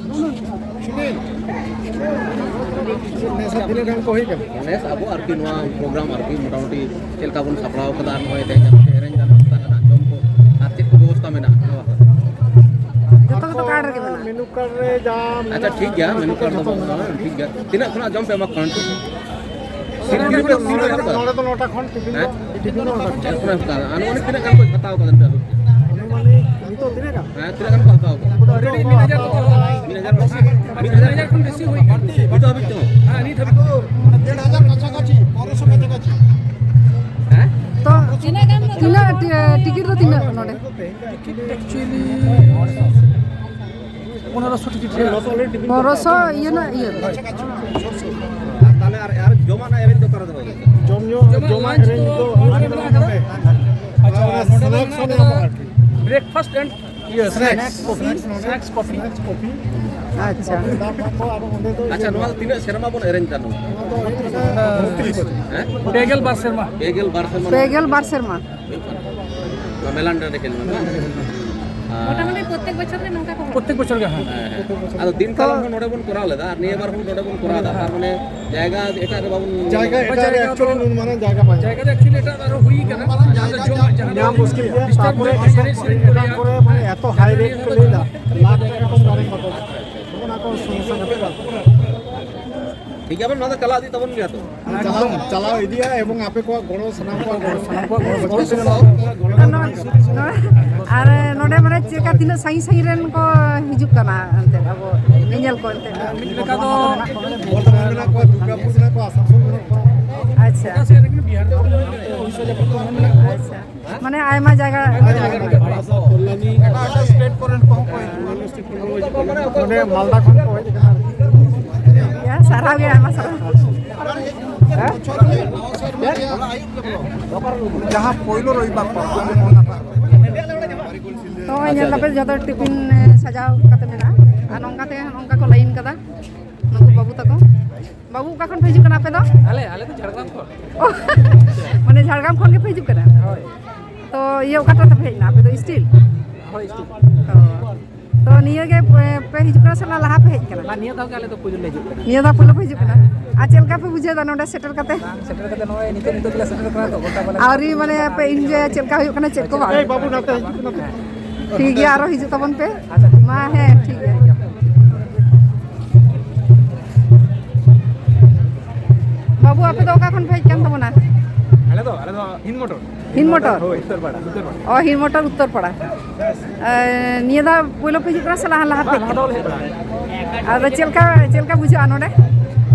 ᱱᱮᱥᱟ ᱛᱤᱱᱟᱹᱜ ᱜᱟᱱ ᱠᱚ ᱦᱩᱭ ᱠᱟᱱᱟ? ᱱᱮᱥ ᱟᱵᱚ ᱟᱨᱠᱤ ᱱᱚᱣᱟ ᱯᱨᱳᱜᱨᱟᱢ ᱟᱨᱠᱤ ᱢᱚᱴᱟᱢᱩᱴᱤ ᱪᱮᱫ ᱞᱮᱠᱟ ᱵᱚᱱ ᱥᱟᱯᱲᱟᱣ ᱠᱟᱫᱟ, ᱟᱨ ᱱᱚᱜᱼᱚᱭ ᱛᱮᱦᱮᱧ ᱟᱵᱚ ᱥᱮᱨᱮᱧ ᱜᱟᱱᱚᱜ ᱠᱟᱱᱟ, ᱡᱚᱢ ᱠᱚ, ᱟᱨ ᱪᱮᱫ ᱠᱚ ᱵᱮᱵᱚᱥᱛᱷᱟ ᱢᱮᱱᱟᱜᱼᱟ? ᱱᱚᱣᱟ ᱠᱚ? ᱡᱚᱛᱚ ᱜᱮᱛᱚ ᱠᱟᱨᱰ ᱨᱮᱜᱮ ᱢᱮᱱᱟᱜᱼᱟ᱾ ᱨᱮ ᱡᱟᱦᱟᱸ ᱟᱪᱪᱷᱟ, ᱴᱷᱤᱠ ᱜᱮᱭᱟ, ᱢᱮᱱᱩ ᱠᱟᱨᱰ ᱫᱚ ᱵᱟᱹᱱᱩᱜᱼᱟ, ᱴᱷᱤᱠ ᱜᱮᱭᱟ᱾ ᱛᱤᱱᱟᱹᱜ ᱠᱷᱚᱱᱟᱜ ᱡᱚᱢ ᱯᱮ ᱮᱢᱟ ᱠᱚ ᱠᱟᱱᱟ? ᱱᱤᱛᱚᱜ ᱱᱚᱰᱮ ᱫᱚ ᱱᱚᱴᱟ ᱠᱷᱚᱱ ᱴᱤᱯᱷᱤᱱ ᱫᱚ, ᱦᱮᱸ? ᱴᱤᱯᱷᱤᱱ ᱫᱚ ᱱᱚᱴᱟ ᱠᱷᱚᱱ᱾ ᱮᱨᱯᱚᱨᱮ ᱚᱱᱠᱟ, ᱟᱨ ᱱᱚᱜᱼᱚ ᱱᱤᱛ ᱛᱤᱱᱟᱹᱜ ᱜᱟᱱ ᱠᱚ ᱦᱟᱛᱟᱣ ᱠᱟᱫᱟ ᱱᱤᱛᱚᱜ ᱦᱟᱹᱵᱤᱡ ᱛᱮ? ᱚᱱᱩᱢᱟᱱᱤᱠ ᱱᱤᱛᱚᱜ ᱛᱤᱱᱟᱹᱜ ᱜᱟᱱ? ᱦᱮᱸ, ᱛᱤᱱᱟᱹᱜ ᱜᱟᱱ ᱠᱚ ᱦᱟᱛᱟᱣ ᱠᱟᱫᱟ? ᱩᱱᱠᱩ ᱫᱚ already ᱢᱤᱫ ᱦᱟᱡᱟᱨ ᱠᱚ ᱦᱟᱛᱟᱣ ᱠᱟᱫᱟ᱾ ᱢᱤᱫ ᱦᱟᱡᱟᱨ ᱠᱷᱚᱱ ᱵᱮᱥᱤ ᱦᱩᱭ ᱠᱟᱱᱟ᱾ ᱱᱤᱛᱚᱜ ᱦᱟᱹᱵᱤᱡ ᱛᱮᱦᱚᱸ? ᱦᱮᱸ, ᱱᱤᱛ ᱦᱟᱹᱵᱤᱡ᱾ ᱰᱮᱲ ᱦᱟᱡᱟᱨ ᱠᱟᱪᱷᱟ ᱠᱟᱪᱷᱤ, ᱯᱚᱱᱨᱚᱥᱚ ᱠᱟᱪᱷᱟ ᱠᱟᱪᱷᱤ᱾ ᱦᱮᱸ? ᱛᱚ ᱛᱤᱱᱟᱹᱜ ᱜᱟᱱ ᱫᱚ ᱛᱤᱱᱟᱹᱜ ᱴᱤ-, ᱴᱤᱠᱤᱴ ᱫᱚ ᱛᱤᱱᱟᱹᱜ ᱱᱚᱰᱮ? ᱴᱤᱠᱤᱴ actually ᱯᱚᱱᱨᱚᱥᱚ ᱴᱤᱠᱤᱴ ᱨᱮᱭᱟᱜ᱾ ᱯᱚᱱᱨᱚᱥᱚ ᱤᱭᱟᱹ ᱨᱮᱱᱟᱜ ᱤᱭᱟᱹ᱾ ᱟᱨ ᱛᱟᱦᱞᱮ ᱟᱨ, ᱟᱨ ᱡᱚᱢᱟᱜ ᱨᱮᱱᱟᱜ arrange ᱫᱚ ᱚᱠᱟ ᱨᱮ ᱫᱚᱦᱚ ᱦᱩᱭ ᱠᱟᱱᱟ? ᱡᱚᱢ ᱧᱩ, ᱡᱚᱢᱟᱜ ᱡᱚᱢᱟᱜ lunch arrange ᱫᱚ ᱫᱚ ᱚᱱᱟ ᱱᱚᱰᱮ ᱢᱮᱱᱟᱜᱼᱟ᱾ ᱟᱪᱪᱷᱟ, ᱚᱱᱟ ᱱᱚᱰᱮ ᱫᱚ snacks ᱢᱮᱱᱟᱜ ᱦᱚᱸ ᱧᱟᱢᱚᱜᱼᱟ ᱟᱠᱟᱫᱟ ᱟᱨᱠᱤ᱾ Breakfast and snacks coffee, snacks coffee᱾ ᱟᱪᱪᱷᱟ᱾ ᱫᱟᱜ ᱢᱟᱜ ᱠᱚ ᱟᱨ ᱚᱸᱰᱮ ᱫᱚ ᱟᱪᱪᱷᱟ, ᱤᱭᱟᱹ ᱱᱚᱣᱟ ᱫᱚ ᱛᱤᱱᱟᱹᱜ ᱥᱮᱨᱢᱟ ᱵᱚᱱ arrange ᱫᱟ ᱱᱚᱣᱟ? ᱱᱚᱣᱟ ᱫᱚ ᱦᱩᱭᱩᱜ ᱠᱟᱱᱟ ᱵᱚᱛᱨᱤᱥ ᱵᱚᱪᱷᱚᱨ᱾ ᱦᱮᱸ? ᱯᱮ ᱜᱮᱞ ᱵᱟᱨ ᱥᱮᱨᱢᱟ᱾ ᱯᱮ ᱜᱮᱞ ᱵᱟᱨ ᱥᱮᱨᱢᱟ᱾ ᱯᱮ ᱜᱮᱞ ᱵᱟᱨ ᱥᱮᱨᱢᱟ᱾ ᱦᱩᱭᱩᱜ ᱠᱟᱱᱟ᱾ ᱱᱚᱣᱟ ᱢᱮᱞᱟᱱ ᱨᱮ ᱠᱷᱮᱞ ᱢᱮᱱᱟᱜᱼᱟ᱾ ᱢᱚᱴᱟᱢᱩᱴᱤ ᱯᱨᱚᱛᱮᱠ ᱵᱚᱪᱷᱚᱨ ᱜᱮ ᱱᱚᱝᱠᱟ ᱠᱚ ᱦᱚᱲᱚᱜ ᱯᱨᱚᱛᱮᱠ ᱵᱚᱪᱷᱚᱨ ᱜᱮ, ᱦᱮᱸ᱾ ᱦᱮᱸ, ᱦᱮᱸ᱾ ᱟᱫᱚ ᱫᱤᱱ ᱠᱟᱞᱚᱢ ᱦᱚᱸ ᱱᱚᱰᱮ ᱵᱚᱱ ᱠᱚᱨᱟᱣ ᱞᱮᱫᱟ, ᱟᱨ ᱱᱤᱭᱟᱹ ᱵᱟᱨ ᱦᱚᱸ ᱱᱚᱰᱮ ᱵᱚᱱ ᱠᱚᱨᱟᱣ ᱮᱫᱟ, ᱛᱟᱨ ᱢᱟᱱᱮ ᱡᱟᱭᱜᱟ ᱮᱴᱟᱜ ᱨᱮ ᱵᱟᱵᱚᱱ ᱡᱟᱭᱜᱟ ᱮᱴᱟᱜ ᱨᱮ ᱡᱟᱭᱜᱟ actually ᱫᱚ ᱱᱩᱱ ᱢᱟᱨᱟᱝ ᱡᱟᱭᱜᱟ ᱵᱟᱭ ᱡᱟᱭᱜᱟ ᱫᱚ actually ᱮᱴᱟᱜ ᱨᱮ ᱦᱩᱭ ᱠᱟᱱᱟ, ᱡᱟᱦᱟᱸ ᱫᱚ ᱡᱚᱢᱟᱜ, ᱡᱟᱦᱟᱸ ᱫᱚ ᱧᱟᱢ ᱢᱩᱥᱠᱤᱞ ᱜᱮᱭᱟ᱾ ᱰᱤᱥᱴᱟᱨᱵ ᱛᱟᱨᱯᱚᱨᱮ ᱮᱱᱮᱡ ᱥᱮᱨᱮᱧ ᱠᱚ ᱨᱮᱭᱟᱜ ᱠᱚᱨᱮ ᱢᱟᱱᱮ ᱮᱛᱚ high rate ᱠᱚ ᱞᱟᱹᱭ ᱮᱫᱟ, ᱞᱟᱠᱷ ᱴᱟᱠᱟ ᱠᱚ ᱜᱟᱱ ᱠᱚ ᱚᱱᱟ ᱠᱚ ᱥᱚᱢᱚᱥᱥᱟ ᱠᱟᱛᱮ ᱵᱟᱝ᱾ ᱴᱷᱤᱠ ᱜᱮᱭᱟ, ᱱᱚᱣᱟ ᱫᱚ ᱪᱟᱞᱟᱣ ᱤᱫᱤᱜ ᱛᱟᱵᱚᱱ ᱜᱮᱭᱟ ᱛᱚ? ᱪᱟᱞᱟᱣ, ᱪᱟᱞᱟᱣ ᱤᱫᱤᱜᱼᱟ ᱮᱵᱚᱝ ᱟᱯᱮ ᱠᱚᱣᱟᱜ ᱜᱚᱲᱚ, ᱥᱟᱱᱟᱢ ᱠᱚᱣᱟᱜ ᱜᱚᱲᱚ, ᱥᱟᱱᱟᱢ ᱠᱚᱣᱟᱜ ᱜᱚᱲᱚ, ᱜᱚᱲᱚ ᱥᱚᱯᱚᱦᱚᱫ ᱛᱮᱜᱮ ᱱᱚᱣᱟ ᱫᱚ ᱱᱚᱣᱟ, ᱟᱨ ᱱᱚᱰᱮ ᱢᱟᱱᱮ ᱪᱮᱫ ᱞᱮᱠᱟ ᱛᱤᱱᱟᱹᱜ ᱥᱟᱺᱜᱤᱧ ᱥᱟᱺᱜᱤᱧ ᱨᱮᱱ ᱠᱚ ᱦᱤᱡᱩᱜ ᱠᱟᱱᱟ ᱮᱱᱛᱮᱫ ᱟᱵᱚ ᱧᱮᱧᱮᱞ ᱠᱚ ᱮᱱᱛᱮᱫ? ᱢᱤᱫ ᱞᱮᱠᱟ ᱫᱚ ᱵᱚᱨᱫᱷᱚᱢᱟᱱ ᱢᱮᱱᱟᱜ ᱠᱚᱣᱟ, ᱫᱩᱨᱜᱟᱯᱩᱨ ᱢᱮᱱᱟᱜ ᱠᱚᱣᱟ, ᱟᱥᱟᱱᱥᱳᱞ ᱢᱮᱱᱟᱜ ᱠᱚᱣᱟ᱾ ᱟᱪᱪᱷᱟ᱾ ᱚᱠᱟ ᱥᱮᱫ ᱨᱮᱜᱮ ᱵᱤᱦᱟᱨ ᱠᱚ ᱢᱮᱱᱟᱜ ᱠᱚᱣᱟ᱾ ᱟᱪᱪᱷᱟ᱾ ᱢᱟᱱᱮ ᱟᱭᱢᱟ ᱡᱟᱭᱜᱟ᱾ ᱟᱭᱢᱟ ᱡᱟᱭᱜᱟ ᱨᱮᱱ ᱠᱚ᱾ ᱮᱴᱟᱜ ᱮᱴᱟᱜ state ᱠᱚᱨᱮᱱ ᱠᱚᱦᱚᱸ ᱠᱚ ᱦᱤᱡᱩᱜᱼᱟ᱾ ᱱᱚᱰᱮ ᱢᱟᱞᱫᱟ ᱠᱷᱚᱱ ᱠᱚ ᱦᱮᱡ ᱟᱠᱟᱱᱟ᱾ ᱭᱟ, ᱥᱟᱨᱦᱟᱣ ᱜᱮ, ᱟᱭᱢᱟ ᱥᱟᱨᱦᱟᱣ᱾ ᱡᱟᱦᱟᱸ ᱯᱳᱭᱞᱳ ᱨᱚᱵᱤᱵᱟᱨ ᱠᱚ, ᱚᱱᱟᱴᱟᱜ᱾ ᱱᱚᱜᱼᱚᱭ ᱧᱮᱞ ᱫᱟᱯᱮ, ᱡᱚᱛᱚ ᱴᱤᱯᱷᱤᱱ, ᱮ, ᱥᱟᱡᱟᱣ ᱠᱟᱛᱮ ᱢᱮᱱᱟᱜᱼᱟ᱾ ᱟᱨ ᱱᱚᱝᱠᱟ ᱛᱮ, ᱱᱚᱝᱠᱟ ᱠᱚ line ᱠᱟᱫᱟ ᱱᱩᱠᱩ ᱵᱟᱹᱵᱩ ᱛᱟᱠᱚ᱾ ᱵᱟᱹᱵᱩ, ᱚᱠᱟ ᱠᱷᱚᱱ ᱯᱮ ᱦᱤᱡᱩᱜ ᱠᱟᱱᱟ ᱟᱯᱮ ᱫᱚ? ᱟᱞᱮ, ᱟᱞᱮ ᱫᱚ ᱡᱷᱟᱲᱜᱨᱟᱢ ᱠᱷᱚᱱ᱾ ᱚ, ᱢᱟᱱᱮ ᱡᱷᱟᱲᱜᱨᱟᱢ ᱠᱷᱚᱱ ᱜᱮᱯᱮ ᱦᱤᱡᱩᱜ ᱠᱟᱱᱟ? ᱦᱳᱭ᱾ ᱛᱚ, ᱤᱭᱟᱹ, ᱚᱠᱟᱴᱟᱜ ᱛᱮᱯᱮ ᱦᱮᱡ ᱮᱱᱟ ᱟᱯᱮ ᱫᱚ, ᱥᱴᱤᱞ? ᱦᱳᱭ, ᱥᱴᱤᱞ᱾ ᱚ᱾ ᱛᱚ, ᱱᱤᱭᱟᱹ ᱜᱮ ᱯᱮ, ᱯᱮ ᱦᱤᱡᱩᱜ ᱠᱟᱱᱟ ᱥᱮ ᱚᱱᱟ ᱞᱟᱦᱟ ᱯᱮ ᱦᱮᱡ ᱠᱟᱱᱟ? ᱵᱟᱝ, ᱱᱤᱭᱟᱹ ᱫᱷᱟᱣ ᱜᱮ ᱟᱞᱮ ᱫᱚ ᱯᱩᱭᱞᱩ ᱞᱮ ᱦᱤᱡᱩᱜ ᱠᱟᱱᱟ᱾ ᱱᱤᱭᱟᱹ ᱫᱷᱟᱣ ᱯᱩᱭᱞᱩ ᱯᱮ ᱦᱤᱡᱩᱜ ᱠᱟᱱᱟ? ᱦᱮᱸ᱾ ᱟᱨ ᱪᱮᱫ ᱞᱮᱠᱟ ᱯᱮ ᱵᱩᱡᱷᱟᱹᱣ ᱮᱫᱟ ᱱᱚᱰᱮ ᱥᱮᱴᱮᱨ ᱠᱟᱛᱮ? ᱵᱟᱝ, ᱥᱮᱴᱮᱨ ᱠᱟᱛᱮ ᱱᱚᱜᱼᱚᱭ ᱱᱤᱛᱚᱜ, ᱱᱤᱛᱚᱜ ᱜᱮᱞᱮ ᱥᱮᱴᱮᱨ ᱠᱟᱱᱟ ᱛᱚ, ᱜᱚᱴᱟ ᱵᱟᱞᱮ ᱟᱹᱣᱨᱤ, ᱢᱟᱱᱮ, ᱯᱮ enjoy ᱪᱮᱫ ᱞᱮᱠᱟ ᱦᱩᱭᱩᱜ ᱠᱟᱱᱟ, ᱪᱮᱫ ᱠᱚ ᱵᱟᱝ? ᱮᱭ ᱵᱟᱹᱵᱩ, ᱱᱟᱛᱮ ᱦᱤᱡᱩᱜ ᱠᱟᱱᱟ ᱯᱮ᱾ ᱦᱮᱸ᱾ ᱴᱷᱤᱠ ᱜᱮᱭᱟ, ᱟᱨᱚ ᱦᱤᱡᱩᱜ ᱛᱟᱵᱚᱱ ᱯᱮ᱾ ᱢᱟ, ᱦᱮᱸ, ᱴᱷᱤᱠ ᱜᱮᱭᱟ᱾ ᱵᱟᱹᱵᱩ, ᱟᱯᱮ ᱫᱚ ᱚᱠᱟ ᱠᱷᱚᱱ ᱯᱮ ᱦᱮᱡ ᱠᱟᱱ ᱛᱟᱵᱚᱱᱟ? ᱟᱞᱮ ᱫᱚ, ᱟᱞᱮ ᱫᱚ ᱦᱤᱱ ᱢᱚᱴᱚᱨ᱾ ᱦᱤᱱ ᱢᱚᱴᱚᱨ? ᱦᱳᱭ, ᱩᱛᱛᱚᱨ ᱯᱟᱲᱟ, ᱩᱛᱛᱚᱨ ᱯᱟᱲᱟ᱾ ᱚ, ᱦᱤᱱ ᱢᱚᱴᱚᱨ ᱩᱛᱛᱚᱨ ᱯᱟᱲᱟ᱾ ᱮ, ᱱᱤᱭᱟᱹ ᱫᱷᱟᱣ ᱯᱳᱭᱞᱳ ᱯᱮ ᱦᱤᱡᱩᱜ ᱠᱟᱱᱟ ᱥᱮ ᱞᱟᱦᱟ, ᱞᱟᱦᱟ ᱯᱮ? ᱵᱟᱝ, ᱞᱟᱦᱟ ᱫᱷᱟᱣ ᱞᱮ ᱦᱮᱡ ᱵᱟᱲᱟ ᱟᱠᱟᱱᱟ᱾ ᱟᱫᱚ ᱪᱮᱫ ᱞᱮᱠᱟ, ᱪᱮᱫ ᱞᱮᱠᱟ ᱵᱩᱡᱷᱟᱹᱜᱼᱟ ᱱᱚᱰᱮ?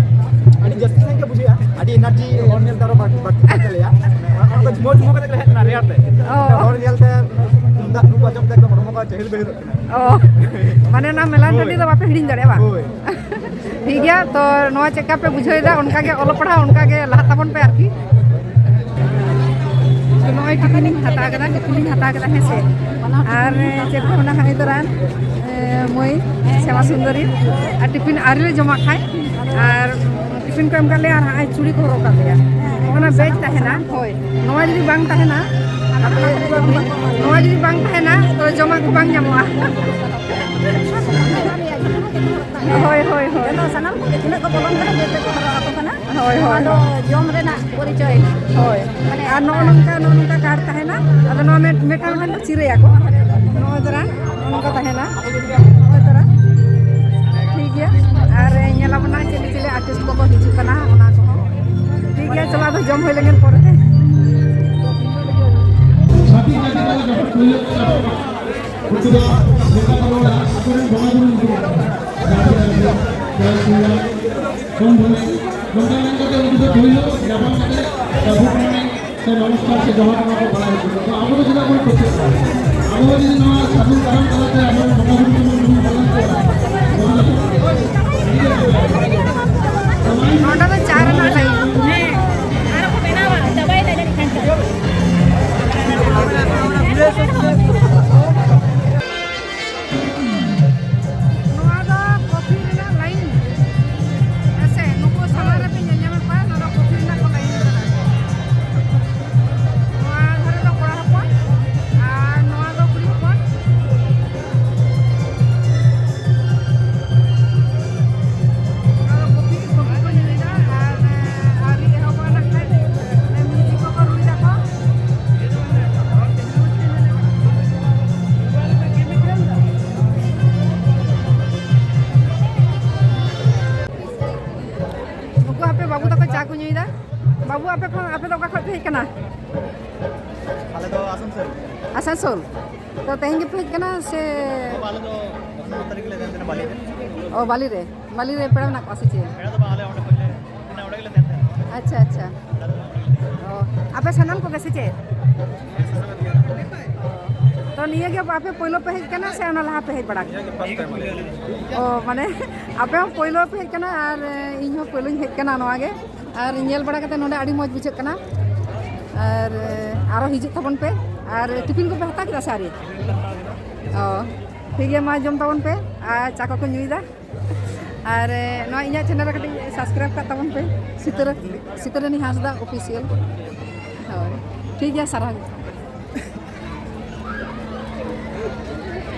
ᱟᱹᱰᱤ ᱡᱟᱹᱥᱛᱤ ᱥᱟᱺᱦᱤᱡ ᱜᱮ ᱵᱩᱡᱷᱟᱹᱜᱼᱟ, ᱟᱹᱰᱤ ᱮᱱᱟᱨᱡᱤ ᱦᱚᱲ ᱧᱮᱞ ᱛᱮ ᱟᱨᱚ ᱵᱟᱹᱲ-, ᱵᱟᱹᱲᱛᱤᱜ ᱠᱟᱱ ᱛᱟᱞᱮᱭᱟ᱾ ᱚᱱᱟ ᱠᱷᱚᱱ ᱫᱚ ᱡᱷᱩᱢᱟᱹᱣ ᱡᱷᱩᱢᱟᱹᱣ ᱠᱟᱛᱮ ᱞᱮ ᱦᱮᱡ ᱞᱮᱱᱟ ᱨᱮᱭᱟᱲ ᱛᱮ᱾ ᱚ᱾ ᱦᱚᱲ ᱧᱮᱞ ᱛᱮ ᱛᱩᱢᱫᱟᱜ ᱨᱩ ᱠᱚ ᱟᱸᱡᱚᱢ ᱛᱮ ᱮᱠᱫᱚᱢ ᱦᱚᱲᱢᱚ ᱠᱚ ᱪᱮᱦᱤᱞ ᱵᱮᱦᱤᱞᱚᱜ ᱠᱟᱱᱟ᱾ ᱚ, ᱢᱟᱱᱮ ᱚᱱᱟ ᱢᱮᱞᱟ ᱦᱳᱭ᱾ ᱴᱟᱺᱰᱤ ᱫᱚ ᱵᱟᱯᱮ ᱦᱤᱲᱤᱧ ᱫᱟᱲᱮᱭᱟᱜᱼᱟ ᱵᱟᱝ? ᱦᱳᱭ᱾ ᱴᱷᱤᱠ ᱜᱮᱭᱟ, ᱛᱚ ᱱᱚᱣᱟ ᱪᱮᱫ ᱞᱮᱠᱟ ᱯᱮ ᱵᱩᱡᱷᱟᱹᱣ ᱮᱫᱟ, ᱚᱱᱠᱟ ᱜᱮ ᱚᱞᱚᱜ ᱯᱟᱲᱦᱟᱣ ᱚᱱᱠᱟ ᱜᱮ ᱞᱟᱦᱟᱜ ᱛᱟᱵᱚᱱ ᱯᱮ ᱟᱨᱠᱤ᱾ ᱛᱚ ᱱᱚᱜᱼᱚᱭ ᱴᱤᱯᱷᱤᱱ ᱤᱧ ᱦᱟᱛᱟᱣ ᱠᱮᱫᱟ, ᱴᱤᱯᱷᱤᱱ ᱤᱧ ᱦᱟᱛᱟᱣ ᱠᱮᱫᱟ, ᱦᱮᱸ ᱥᱮ᱾ ᱟᱨ ᱪᱮᱫ ᱠᱚ ᱢᱮᱱᱟ, ᱦᱟᱹᱱᱤ ᱛᱚᱨᱟ, ᱮ, ᱢᱟᱹᱭ ᱥᱮᱵᱟ ᱥᱩᱱᱫᱚᱨᱤ, ᱟᱨ ᱴᱤᱯᱷᱤᱱ ᱟᱹᱣᱨᱤ ᱞᱮ ᱡᱚᱢᱟ ᱠᱷᱟᱡ, ᱟᱨ ᱴᱤᱯᱷᱤᱱ ᱠᱚ ᱮᱢ ᱠᱟᱜ ᱞᱮᱭᱟ, ᱟᱨ ᱦᱟᱸᱜ ᱪᱩᱲᱤ ᱠᱚ ᱦᱚᱨᱚᱜ ᱠᱟᱜ ᱞᱮᱭᱟ᱾ ᱚᱱᱟ ᱵᱮᱜᱽ ᱛᱟᱦᱮᱱᱟ, ᱦᱳᱭ, ᱱᱚᱣᱟ ᱡᱩᱫᱤ ᱵᱟᱝ ᱛᱟᱦᱮᱱᱟ, ᱱᱚᱣᱟ ᱡᱩᱫᱤ ᱵᱟᱝ ᱛᱟᱦᱮᱱᱟ, ᱛᱚ ᱡᱚᱢᱟᱜ ᱠᱚ ᱵᱟᱝ ᱧᱟᱢᱚᱜᱼᱟ᱾ ᱦᱳᱭ, ᱦᱳᱭ, ᱦᱳᱭ᱾ ᱟᱫᱚ ᱥᱟᱱᱟᱢ ᱠᱚᱜᱮ ᱛᱤᱱᱟᱹᱜ ᱠᱚ ᱵᱚᱞᱚᱱ ᱠᱟᱱᱟ, ᱡᱚᱛᱚ ᱠᱚ ᱦᱚᱨᱚᱜ ᱟᱠᱚ ᱠᱟᱱᱟ᱾ ᱦᱳᱭ, ᱱᱚᱣᱟ ᱦᱳᱭ, ᱫᱚ ᱦᱳᱭ᱾ ᱡᱚᱢ ᱨᱮᱱᱟᱜ ᱯᱚᱨᱤᱪᱚᱭ᱾ ᱦᱳᱭ᱾ ᱢᱟᱱᱮ ᱟᱨ ᱱᱚᱜᱼᱚ ᱱᱚᱝᱠᱟ, ᱱᱚᱜᱼᱚ ᱱᱚᱝᱠᱟ ᱠᱟᱨᱰ ᱛᱟᱦᱮᱱᱟ᱾ ᱟᱫᱚ ᱱᱚᱣᱟ ᱢᱮ-, ᱢᱤᱫᱴᱟᱝ, ᱢᱤᱫᱴᱟᱝ ᱠᱚ ᱪᱤᱨᱟᱹᱭᱟᱠᱚ᱾ ᱱᱚᱜᱼᱚᱭ ᱛᱚᱨᱟ, ᱱᱚᱜᱼᱚ ᱱᱚᱝᱠᱟ ᱛᱟᱦᱮᱱᱟ᱾ ᱱᱚᱜᱼᱚᱭ ᱛᱚᱨᱟ᱾ ᱴᱷᱤᱠ ᱜᱮᱭᱟ᱾ ᱟᱨ ᱧᱮᱞ ᱟᱵᱚᱱ ᱱᱟᱜ ᱪᱤᱞᱤ ᱪᱤᱞᱤ ᱟᱨᱴᱤᱥᱴ ᱠᱚᱠᱚ ᱦᱤᱡᱩᱜ ᱠᱟᱱᱟ, ᱚᱱᱟ ᱠᱚᱦᱚᱸ᱾ ᱴᱷᱤᱠ ᱜᱮᱭᱟ, ᱪᱚᱞᱚ ᱟᱫᱚ ᱡᱚᱢ ᱦᱩᱭ ᱞᱮᱱᱜᱮ ᱯᱚᱨᱮᱛᱮ᱾ ᱩᱱᱠᱩ ᱫᱚ ᱱᱚᱝᱠᱟ ᱠᱚ ᱨᱚᱲᱟ, ᱟᱠᱚᱨᱮᱱ ᱵᱚᱸᱜᱟ ᱵᱩᱨᱩ ᱧᱩᱛᱩᱢ ᱠᱟᱱᱟ᱾ ᱡᱟᱦᱟᱸ ᱫᱚ ᱡᱟᱦᱟᱸ ᱫᱚ ᱠᱚᱢ ᱵᱷᱟᱹᱜᱤ᱾ ᱱᱚᱝᱠᱟ ᱢᱮᱱ ᱠᱟᱛᱮ ᱩᱱᱠᱩ ᱫᱚ ᱯᱳᱭᱞᱳ ᱧᱟᱯᱟᱢ ᱠᱟᱛᱮ ᱥᱟᱹᱫᱷᱩ ᱠᱚ ᱢᱮᱱᱟ ᱥᱮ ᱱᱚᱢᱚᱥᱠᱟᱨ ᱥᱮ ᱡᱚᱦᱟᱨ ᱚᱱᱟ ᱠᱚ ᱵᱟᱲᱟᱭ ᱦᱚᱪᱚ ᱠᱚᱣᱟ᱾ ᱛᱚ ᱟᱵᱚ ᱫᱚ ᱪᱮᱫᱟᱜ ᱵᱚᱱ ᱯᱟᱹᱛᱭᱟᱹᱜ ᱠᱟᱱᱟ? ᱟᱵᱚ ᱦᱚᱸ ᱡᱩᱫᱤ ᱱᱚᱣᱟ ᱥᱟᱹᱫᱷᱩ ᱠᱟᱨᱟᱢ ᱛᱟᱞᱟᱛᱮ ᱟᱵᱚᱨᱮᱱ ᱵᱚᱸᱜᱟ ᱵᱩᱨᱩ ᱠᱚᱵᱚᱱ ᱧᱩᱛᱩᱢ ᱯᱟᱞᱚᱱ ᱠᱚᱣᱟ, ᱱᱚᱣᱟ ᱫᱚ ᱱᱚᱰᱮ ᱫᱚ ᱪᱟ ᱨᱮᱱᱟᱜ ᱞᱟᱭᱤᱱ᱾ ᱦᱮᱸ, ᱟᱨᱚ ᱠᱚ ᱵᱮᱱᱟᱣᱟ, ᱪᱟᱵᱟᱭᱮᱱᱟ ᱡᱟᱹᱱᱤᱡ ᱠᱷᱟᱱ ᱪᱟ᱾ ᱱᱚᱣᱟ ᱫᱚ ᱠᱚᱯᱷᱤ ᱨᱮᱱᱟᱜ ᱞᱟᱭᱤᱱ᱾ ᱦᱮᱸ ᱥᱮ, ᱱᱩᱠᱩ ᱥᱟᱢᱟᱝ ᱨᱮᱯᱮ ᱧᱮᱞ ᱧᱟᱢᱮᱫ ᱠᱚᱣᱟ, ᱱᱚᱣᱟ ᱫᱚ ᱠᱚᱯᱷᱤ ᱨᱮᱱᱟᱜ ᱠᱚ ᱞᱟᱭᱤᱱ ᱠᱟᱱᱟ᱾ ᱱᱚᱣᱟ ᱫᱷᱟᱨᱮ ᱫᱚ ᱠᱚᱲᱟ ᱦᱚᱯᱚᱱ ᱟᱨ ᱱᱚᱣᱟ ᱫᱚ ᱠᱩᱲᱤ ᱦᱚᱯᱚᱱ᱾ ᱠᱷᱚᱱ, ᱟᱯᱮ ᱫᱚ ᱚᱠᱟ ᱠᱷᱚᱱ ᱯᱮ ᱦᱮᱡ ᱠᱟᱱᱟ? ᱟᱞᱮ ᱫᱚ ᱟᱥᱟᱱᱥᱳᱞ᱾ ᱟᱥᱟᱱᱥᱳᱞ᱾ ᱛᱚ, ᱛᱮᱦᱮᱧ ᱜᱮᱯᱮ ᱦᱮᱡ ᱠᱟᱱᱟ ᱥᱮ? ᱟᱞᱮ ᱫᱚ ᱯᱚᱱᱨᱚ ᱛᱟᱹᱨᱤᱠᱷ ᱞᱮ ᱛᱟᱦᱮᱱ ᱠᱟᱱᱟ ᱵᱟᱞᱤ ᱨᱮ᱾ ᱚ, ᱵᱟᱞᱤ ᱨᱮ᱾ ᱵᱟᱞᱤ ᱨᱮ ᱯᱮᱲᱟ ᱢᱮᱱᱟᱜ ᱠᱚᱣᱟ ᱥᱮ ᱪᱮᱫ? ᱯᱮᱲᱟ ᱫᱚ ᱵᱟᱝ, ᱟᱞᱮ ᱚᱸᱰᱮ ᱠᱷᱚᱱ ᱞᱮ, ᱢᱟᱱᱮ ᱚᱸᱰᱮ ᱜᱮᱞᱮ ᱛᱟᱦᱮᱱ ᱛᱟᱦᱮᱱᱟ᱾ ᱟᱪᱪᱷᱟ, ᱟᱪᱪᱷᱟ᱾ ᱚ, ᱟᱯᱮ ᱥᱟᱱᱟᱢ ᱠᱚᱜᱮ ᱥᱮ ᱪᱮᱫ? ᱛᱚ, ᱱᱤᱭᱟᱹ ᱜᱮ ᱟᱯᱮ ᱯᱳᱭᱞᱳ ᱯᱮ ᱦᱮᱡ ᱠᱟᱱᱟ ᱥᱮ ᱚᱱᱟ ᱞᱟᱦᱟ ᱯᱮ ᱦᱮᱡ ᱵᱟᱲᱟ ᱠᱟᱱᱟ? ᱚ, ᱢᱟᱱᱮ ᱟᱯᱮ ᱦᱚᱸ ᱯᱳᱭᱞᱳ ᱯᱮ ᱦᱮᱡ ᱠᱟᱱᱟ ᱟᱨ ᱤᱧ ᱦᱚᱸ ᱯᱳᱭᱞᱳᱧ ᱦᱮᱡ ᱠᱟᱱᱟ ᱱᱚᱣᱟ ᱜᱮ᱾ ᱟᱨ ᱧᱮᱞ ᱵᱟᱲᱟ ᱠᱟᱛᱮ ᱱᱚᱰᱮ ᱟᱹᱰᱤ ᱢᱚᱡᱽ ᱵᱩᱡᱷᱟᱹᱜ ᱠᱟᱱᱟ᱾ ᱟᱨ ᱟᱨᱚ ᱦᱤᱡᱩᱜ ᱛᱟᱵᱚᱱ ᱯᱮ᱾ ᱟᱨ ᱴᱤᱯᱷᱤᱱ ᱠᱚᱯᱮ ᱦᱟᱛᱟᱣ ᱠᱮᱫᱟ ᱥᱮ ᱟᱹᱣᱨᱤ? ᱚ, ᱴᱷᱤᱠ ᱜᱮᱭᱟ, ᱢᱟ ᱡᱚᱢ ᱛᱟᱵᱚᱱ ᱯᱮ ᱟᱨ ᱪᱟ ᱠᱚᱠᱚ ᱧᱩᱭᱮᱫᱟ᱾ ᱟᱨ ᱱᱚᱣᱟ ᱤᱧᱟᱹᱜ ᱪᱮᱱᱮᱞ ᱨᱮ ᱠᱟᱹᱴᱤᱡ ᱥᱟᱵᱥᱠᱨᱟᱭᱤᱵᱽ ᱠᱟᱜ ᱛᱟᱵᱚᱱ ᱯᱮ, ᱥᱤᱛᱟᱹᱨᱟᱹ-, ᱥᱤᱛᱟᱹᱨᱟᱹᱱᱤ ᱦᱟᱸᱥᱫᱟ ᱚᱯᱷᱤᱥᱤᱭᱟᱞ᱾ ᱦᱳᱭ, ᱴᱷᱤᱠ ᱜᱮᱭᱟ, ᱥᱟᱨᱦᱟᱣ ᱜᱮ᱾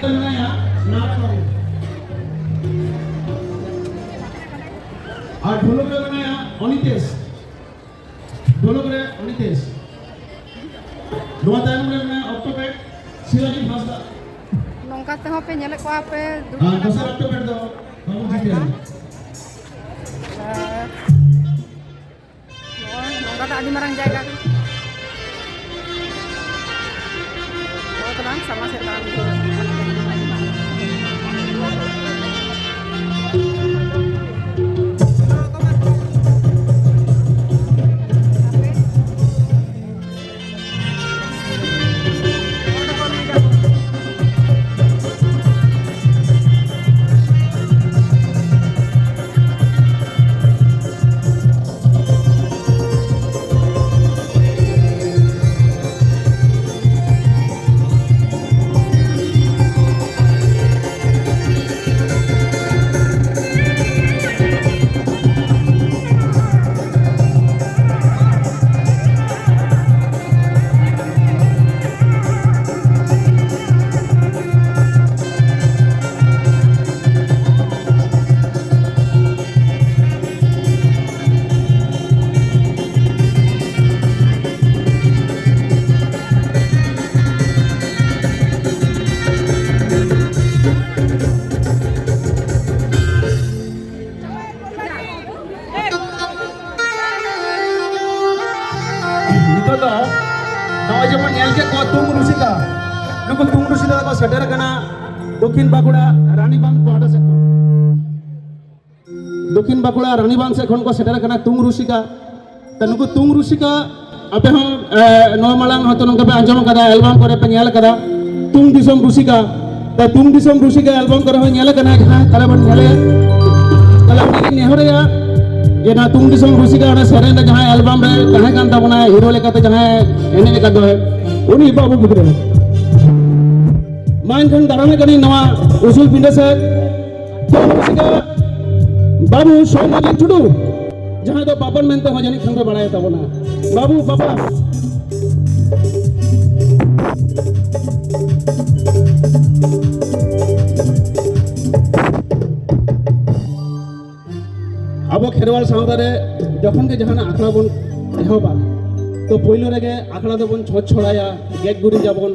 ᱢᱮᱱᱟᱭᱟ ᱱᱟᱜᱽᱯᱩᱨ᱾ ᱟᱨ ᱰᱷᱚᱞᱚᱠ ᱨᱮ ᱢᱮᱱᱟᱭᱟ ᱚᱱᱤᱛᱮᱥ᱾ ᱰᱷᱚᱞᱚᱠ ᱨᱮ ᱚᱱᱤᱛᱮᱥ᱾ ᱱᱚᱣᱟ ᱛᱟᱭᱱᱚᱢ ᱨᱮ ᱢᱮᱱᱟᱭᱟ ᱚᱠᱴᱳᱯᱮᱰ ᱥᱤᱨᱟᱡᱩᱞ ᱦᱟᱸᱥᱫᱟ᱾ ᱱᱚᱝᱠᱟ ᱛᱮᱦᱚᱸ ᱯᱮ ᱧᱮᱞᱮᱫ ᱠᱚᱣᱟ ᱯᱮ ᱫᱩᱲᱩᱵ ᱟᱨ ᱠᱟᱱᱟ ᱫᱚᱥᱟᱨ ᱠᱚ᱾ ᱚᱠᱴᱳᱯᱮᱰ ᱫᱚ ᱵᱟᱹᱵᱩ ᱡᱤᱛᱮᱱ᱾ ᱟᱨ ᱱᱚᱜᱼᱚᱭ ᱱᱚᱝᱠᱟ ᱫᱚ ᱟᱹᱰᱤ ᱢᱟᱨᱟᱝ ᱡᱟᱭᱜᱟ ᱠᱟᱱᱟ᱾ ᱱᱚᱜᱼᱚᱭ ᱛᱟᱞᱟᱝ ᱥᱟᱢᱟᱝ ᱥᱮᱫ ᱫᱟᱬᱟᱱ ᱦᱩᱭᱩᱜᱼᱟ᱾ ᱱᱩᱠᱩ ᱛᱩᱝ ᱨᱩᱥᱤᱠᱟ ᱠᱚ ᱥᱮᱴᱮᱨ ᱟᱠᱟᱱᱟ ᱫᱚᱠᱷᱤᱱ ᱵᱟᱸᱠᱩᱲᱟ ᱨᱟᱱᱤᱵᱟᱸᱫᱷ ᱯᱟᱦᱴᱟ ᱥᱮᱫ ᱠᱷᱚᱱ᱾ ᱫᱚᱠᱷᱤᱱ ᱵᱟᱸᱠᱩᱲᱟ ᱨᱟᱱᱤᱵᱟᱸᱫᱷ ᱥᱮᱫ ᱠᱷᱚᱱ ᱠᱚ ᱥᱮᱴᱮᱨ ᱟᱠᱟᱱᱟ ᱛᱩᱝ ᱨᱩᱥᱤᱠᱟ᱾ ᱛᱚ, ᱱᱩᱠᱩ ᱛᱩᱝ ᱨᱩᱥᱤᱠᱟ ᱟᱯᱮ ᱦᱚᱸ, ᱮ, ᱱᱚᱣᱟ ᱢᱟᱲᱟᱝ ᱦᱚᱭᱛᱚ ᱱᱚᱝᱠᱟ ᱯᱮ ᱟᱸᱡᱚᱢ ᱟᱠᱟᱫᱟ, ᱮᱞᱵᱟᱢ ᱠᱚᱨᱮ ᱯᱮ ᱧᱮᱞ ᱟᱠᱟᱫᱟ, ᱛᱩᱝ ᱫᱤᱥᱚᱢ ᱨᱩᱥᱤᱠᱟ᱾ ᱛᱚ, ᱛᱩᱝ ᱫᱤᱥᱚᱢ ᱨᱩᱥᱤᱠᱟ ᱮᱞᱵᱟᱢ ᱠᱚᱨᱮ ᱦᱚᱸ ᱧᱮᱞ ᱟᱠᱟᱱᱟ, ᱡᱟᱦᱟᱸᱭ ᱛᱟᱦᱞᱮ ᱵᱚᱱ ᱧᱮᱞᱮᱭᱟ᱾ ᱛᱟᱦᱞᱮ ᱩᱱᱤ ᱜᱮᱧ ᱱᱮᱦᱚᱨᱮᱭᱟ ᱡᱮ ᱱᱚᱣᱟ ᱛᱩᱝ ᱫᱤᱥᱚᱢ ᱨᱩᱥᱤᱠᱟ ᱚᱱᱟ ᱥᱮᱨᱮᱧ ᱨᱮ ᱡᱟᱦᱟᱸᱭ ᱮᱞᱵᱟᱢ ᱨᱮ ᱛᱟᱦᱮᱸ ᱠᱟᱱ ᱛᱟᱵᱚᱱᱟ, ᱦᱤᱨᱳ ᱞᱮᱠᱟᱛᱮ ᱡᱟᱦᱟᱸᱭ ᱮᱱᱮᱡ ᱟᱠᱟᱫ ᱫᱚᱭ, ᱩᱱᱤ ᱵᱟᱹᱵᱩ ᱜᱤᱫᱽᱨᱟᱹ᱾ ᱢᱟ ᱮᱱᱠᱷᱟᱱ ᱫᱟᱨᱟᱢᱮ ᱠᱟᱹᱱᱟᱹᱧ ᱱᱚᱣᱟ ᱩᱥᱩᱞ ᱯᱤᱸᱰᱟᱹ ᱥᱮᱫ᱾ ᱵᱟᱹᱵᱩ ᱥᱳᱢᱚᱡᱤᱛ ᱴᱩᱰᱩ, ᱡᱟᱦᱟᱸᱭ ᱫᱚ ᱵᱟᱵᱚᱱ ᱢᱮᱱᱛᱮ ᱦᱚᱸ ᱡᱟᱹᱱᱤᱡ ᱠᱷᱟᱱ ᱯᱮ ᱵᱟᱲᱟᱭ ᱛᱟᱵᱚᱱᱟ᱾ ᱵᱟᱹᱵᱩ, ᱵᱟᱵᱟ᱾ ᱟᱵᱚ ᱠᱷᱮᱨᱣᱟᱞ ᱥᱟᱶᱛᱟ ᱨᱮ ᱡᱚᱠᱷᱚᱱ ᱜᱮ ᱡᱟᱦᱟᱱᱟᱜ ᱟᱠᱷᱲᱟ ᱵᱚᱱ ᱮᱦᱚᱵᱟ, ᱛᱚ ᱯᱳᱭᱞᱳ ᱨᱮᱜᱮ ᱟᱠᱷᱲᱟ ᱫᱚᱵᱚᱱ ᱪᱷᱚᱸᱪ ᱪᱷᱚᱲᱟᱭᱟ, ᱜᱮᱡ ᱜᱩᱨᱤᱡᱟᱵᱚᱱ,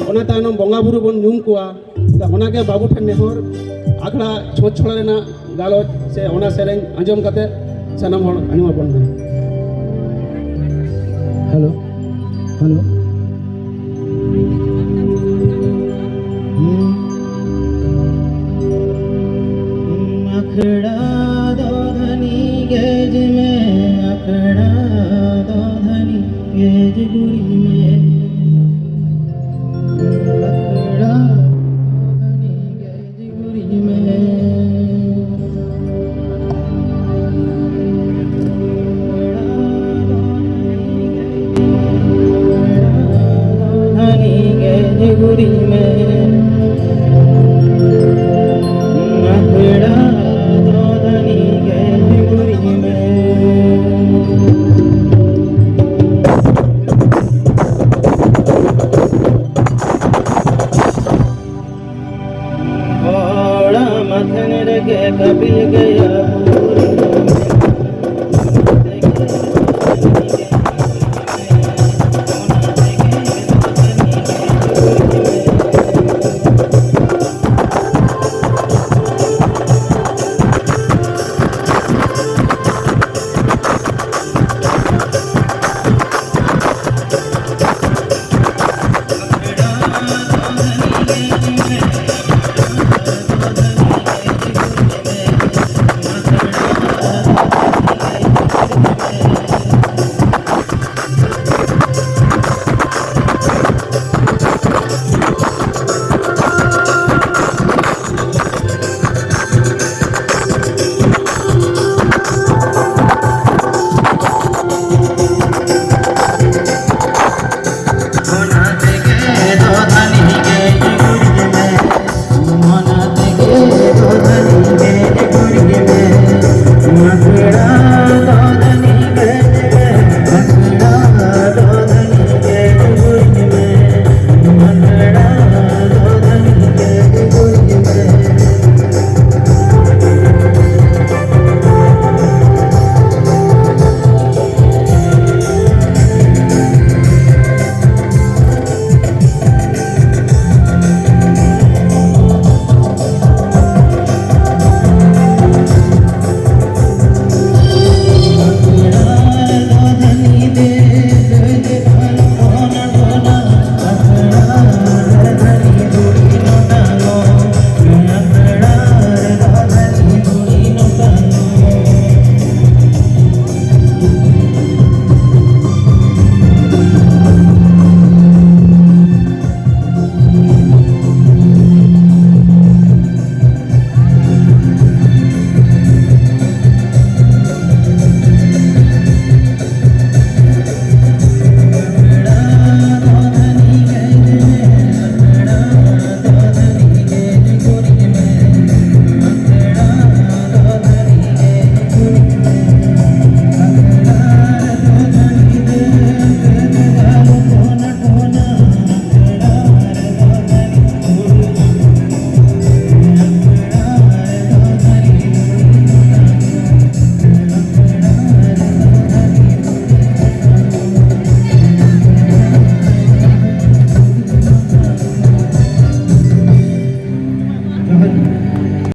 ᱚᱱᱟ ᱛᱟᱭᱱᱚᱢ ᱵᱚᱸᱜᱟ ᱵᱩᱨᱩ ᱵᱚᱱ ᱧᱩᱢ ᱠᱚᱣᱟ᱾ ᱛᱚ ᱚᱱᱟᱜᱮ ᱵᱟᱹᱵᱩ ᱴᱷᱮᱱ ᱱᱮᱦᱚᱨ, ᱟᱠᱷᱲᱟ ᱪᱷᱚᱸᱪ ᱪᱷᱚᱲᱟ ᱨᱮᱱᱟᱜ ᱜᱟᱞᱚᱪ ᱥᱮ ᱚᱱᱟ ᱥᱮᱨᱮᱧ ᱟᱸᱡᱚᱢ ᱠᱟᱛᱮ ᱥᱟᱱᱟᱢ ᱦᱚᱲ ᱟᱸᱡᱚᱢ ᱟᱵᱚᱱ ᱢᱮ᱾ Hello, hello. ᱟᱠᱷᱲᱟ ᱫᱚ ᱫᱷᱟᱹᱱᱤ ᱜᱮᱡ ᱢᱮ, ᱟᱠᱷᱲᱟ ᱫᱚ ᱫᱷᱟᱹᱱᱤ ᱜᱮᱡ ᱜᱩᱨᱤᱡ ᱢᱮ᱾ ᱟᱠᱷᱲᱟ ᱫᱚ ᱫᱷᱟᱹᱱᱤ ᱜᱮᱡ ᱜᱩᱨᱤᱡ ᱢᱮ᱾ ᱫᱷᱟᱹᱱᱤ ᱜᱮᱡ ᱜᱩᱨᱤᱡ ᱢᱮ᱾ ᱟᱠᱷᱲᱟ ᱫᱚ ᱫᱷᱟᱹᱱᱤ ᱜᱮᱡ ᱜᱩᱨᱤᱡ ᱢᱮ᱾ ᱦᱚᱲ ᱢᱟᱛᱷᱟᱱ ᱨᱮᱜᱮ ᱠᱟᱹᱯᱤᱞ ᱜᱟᱹᱭ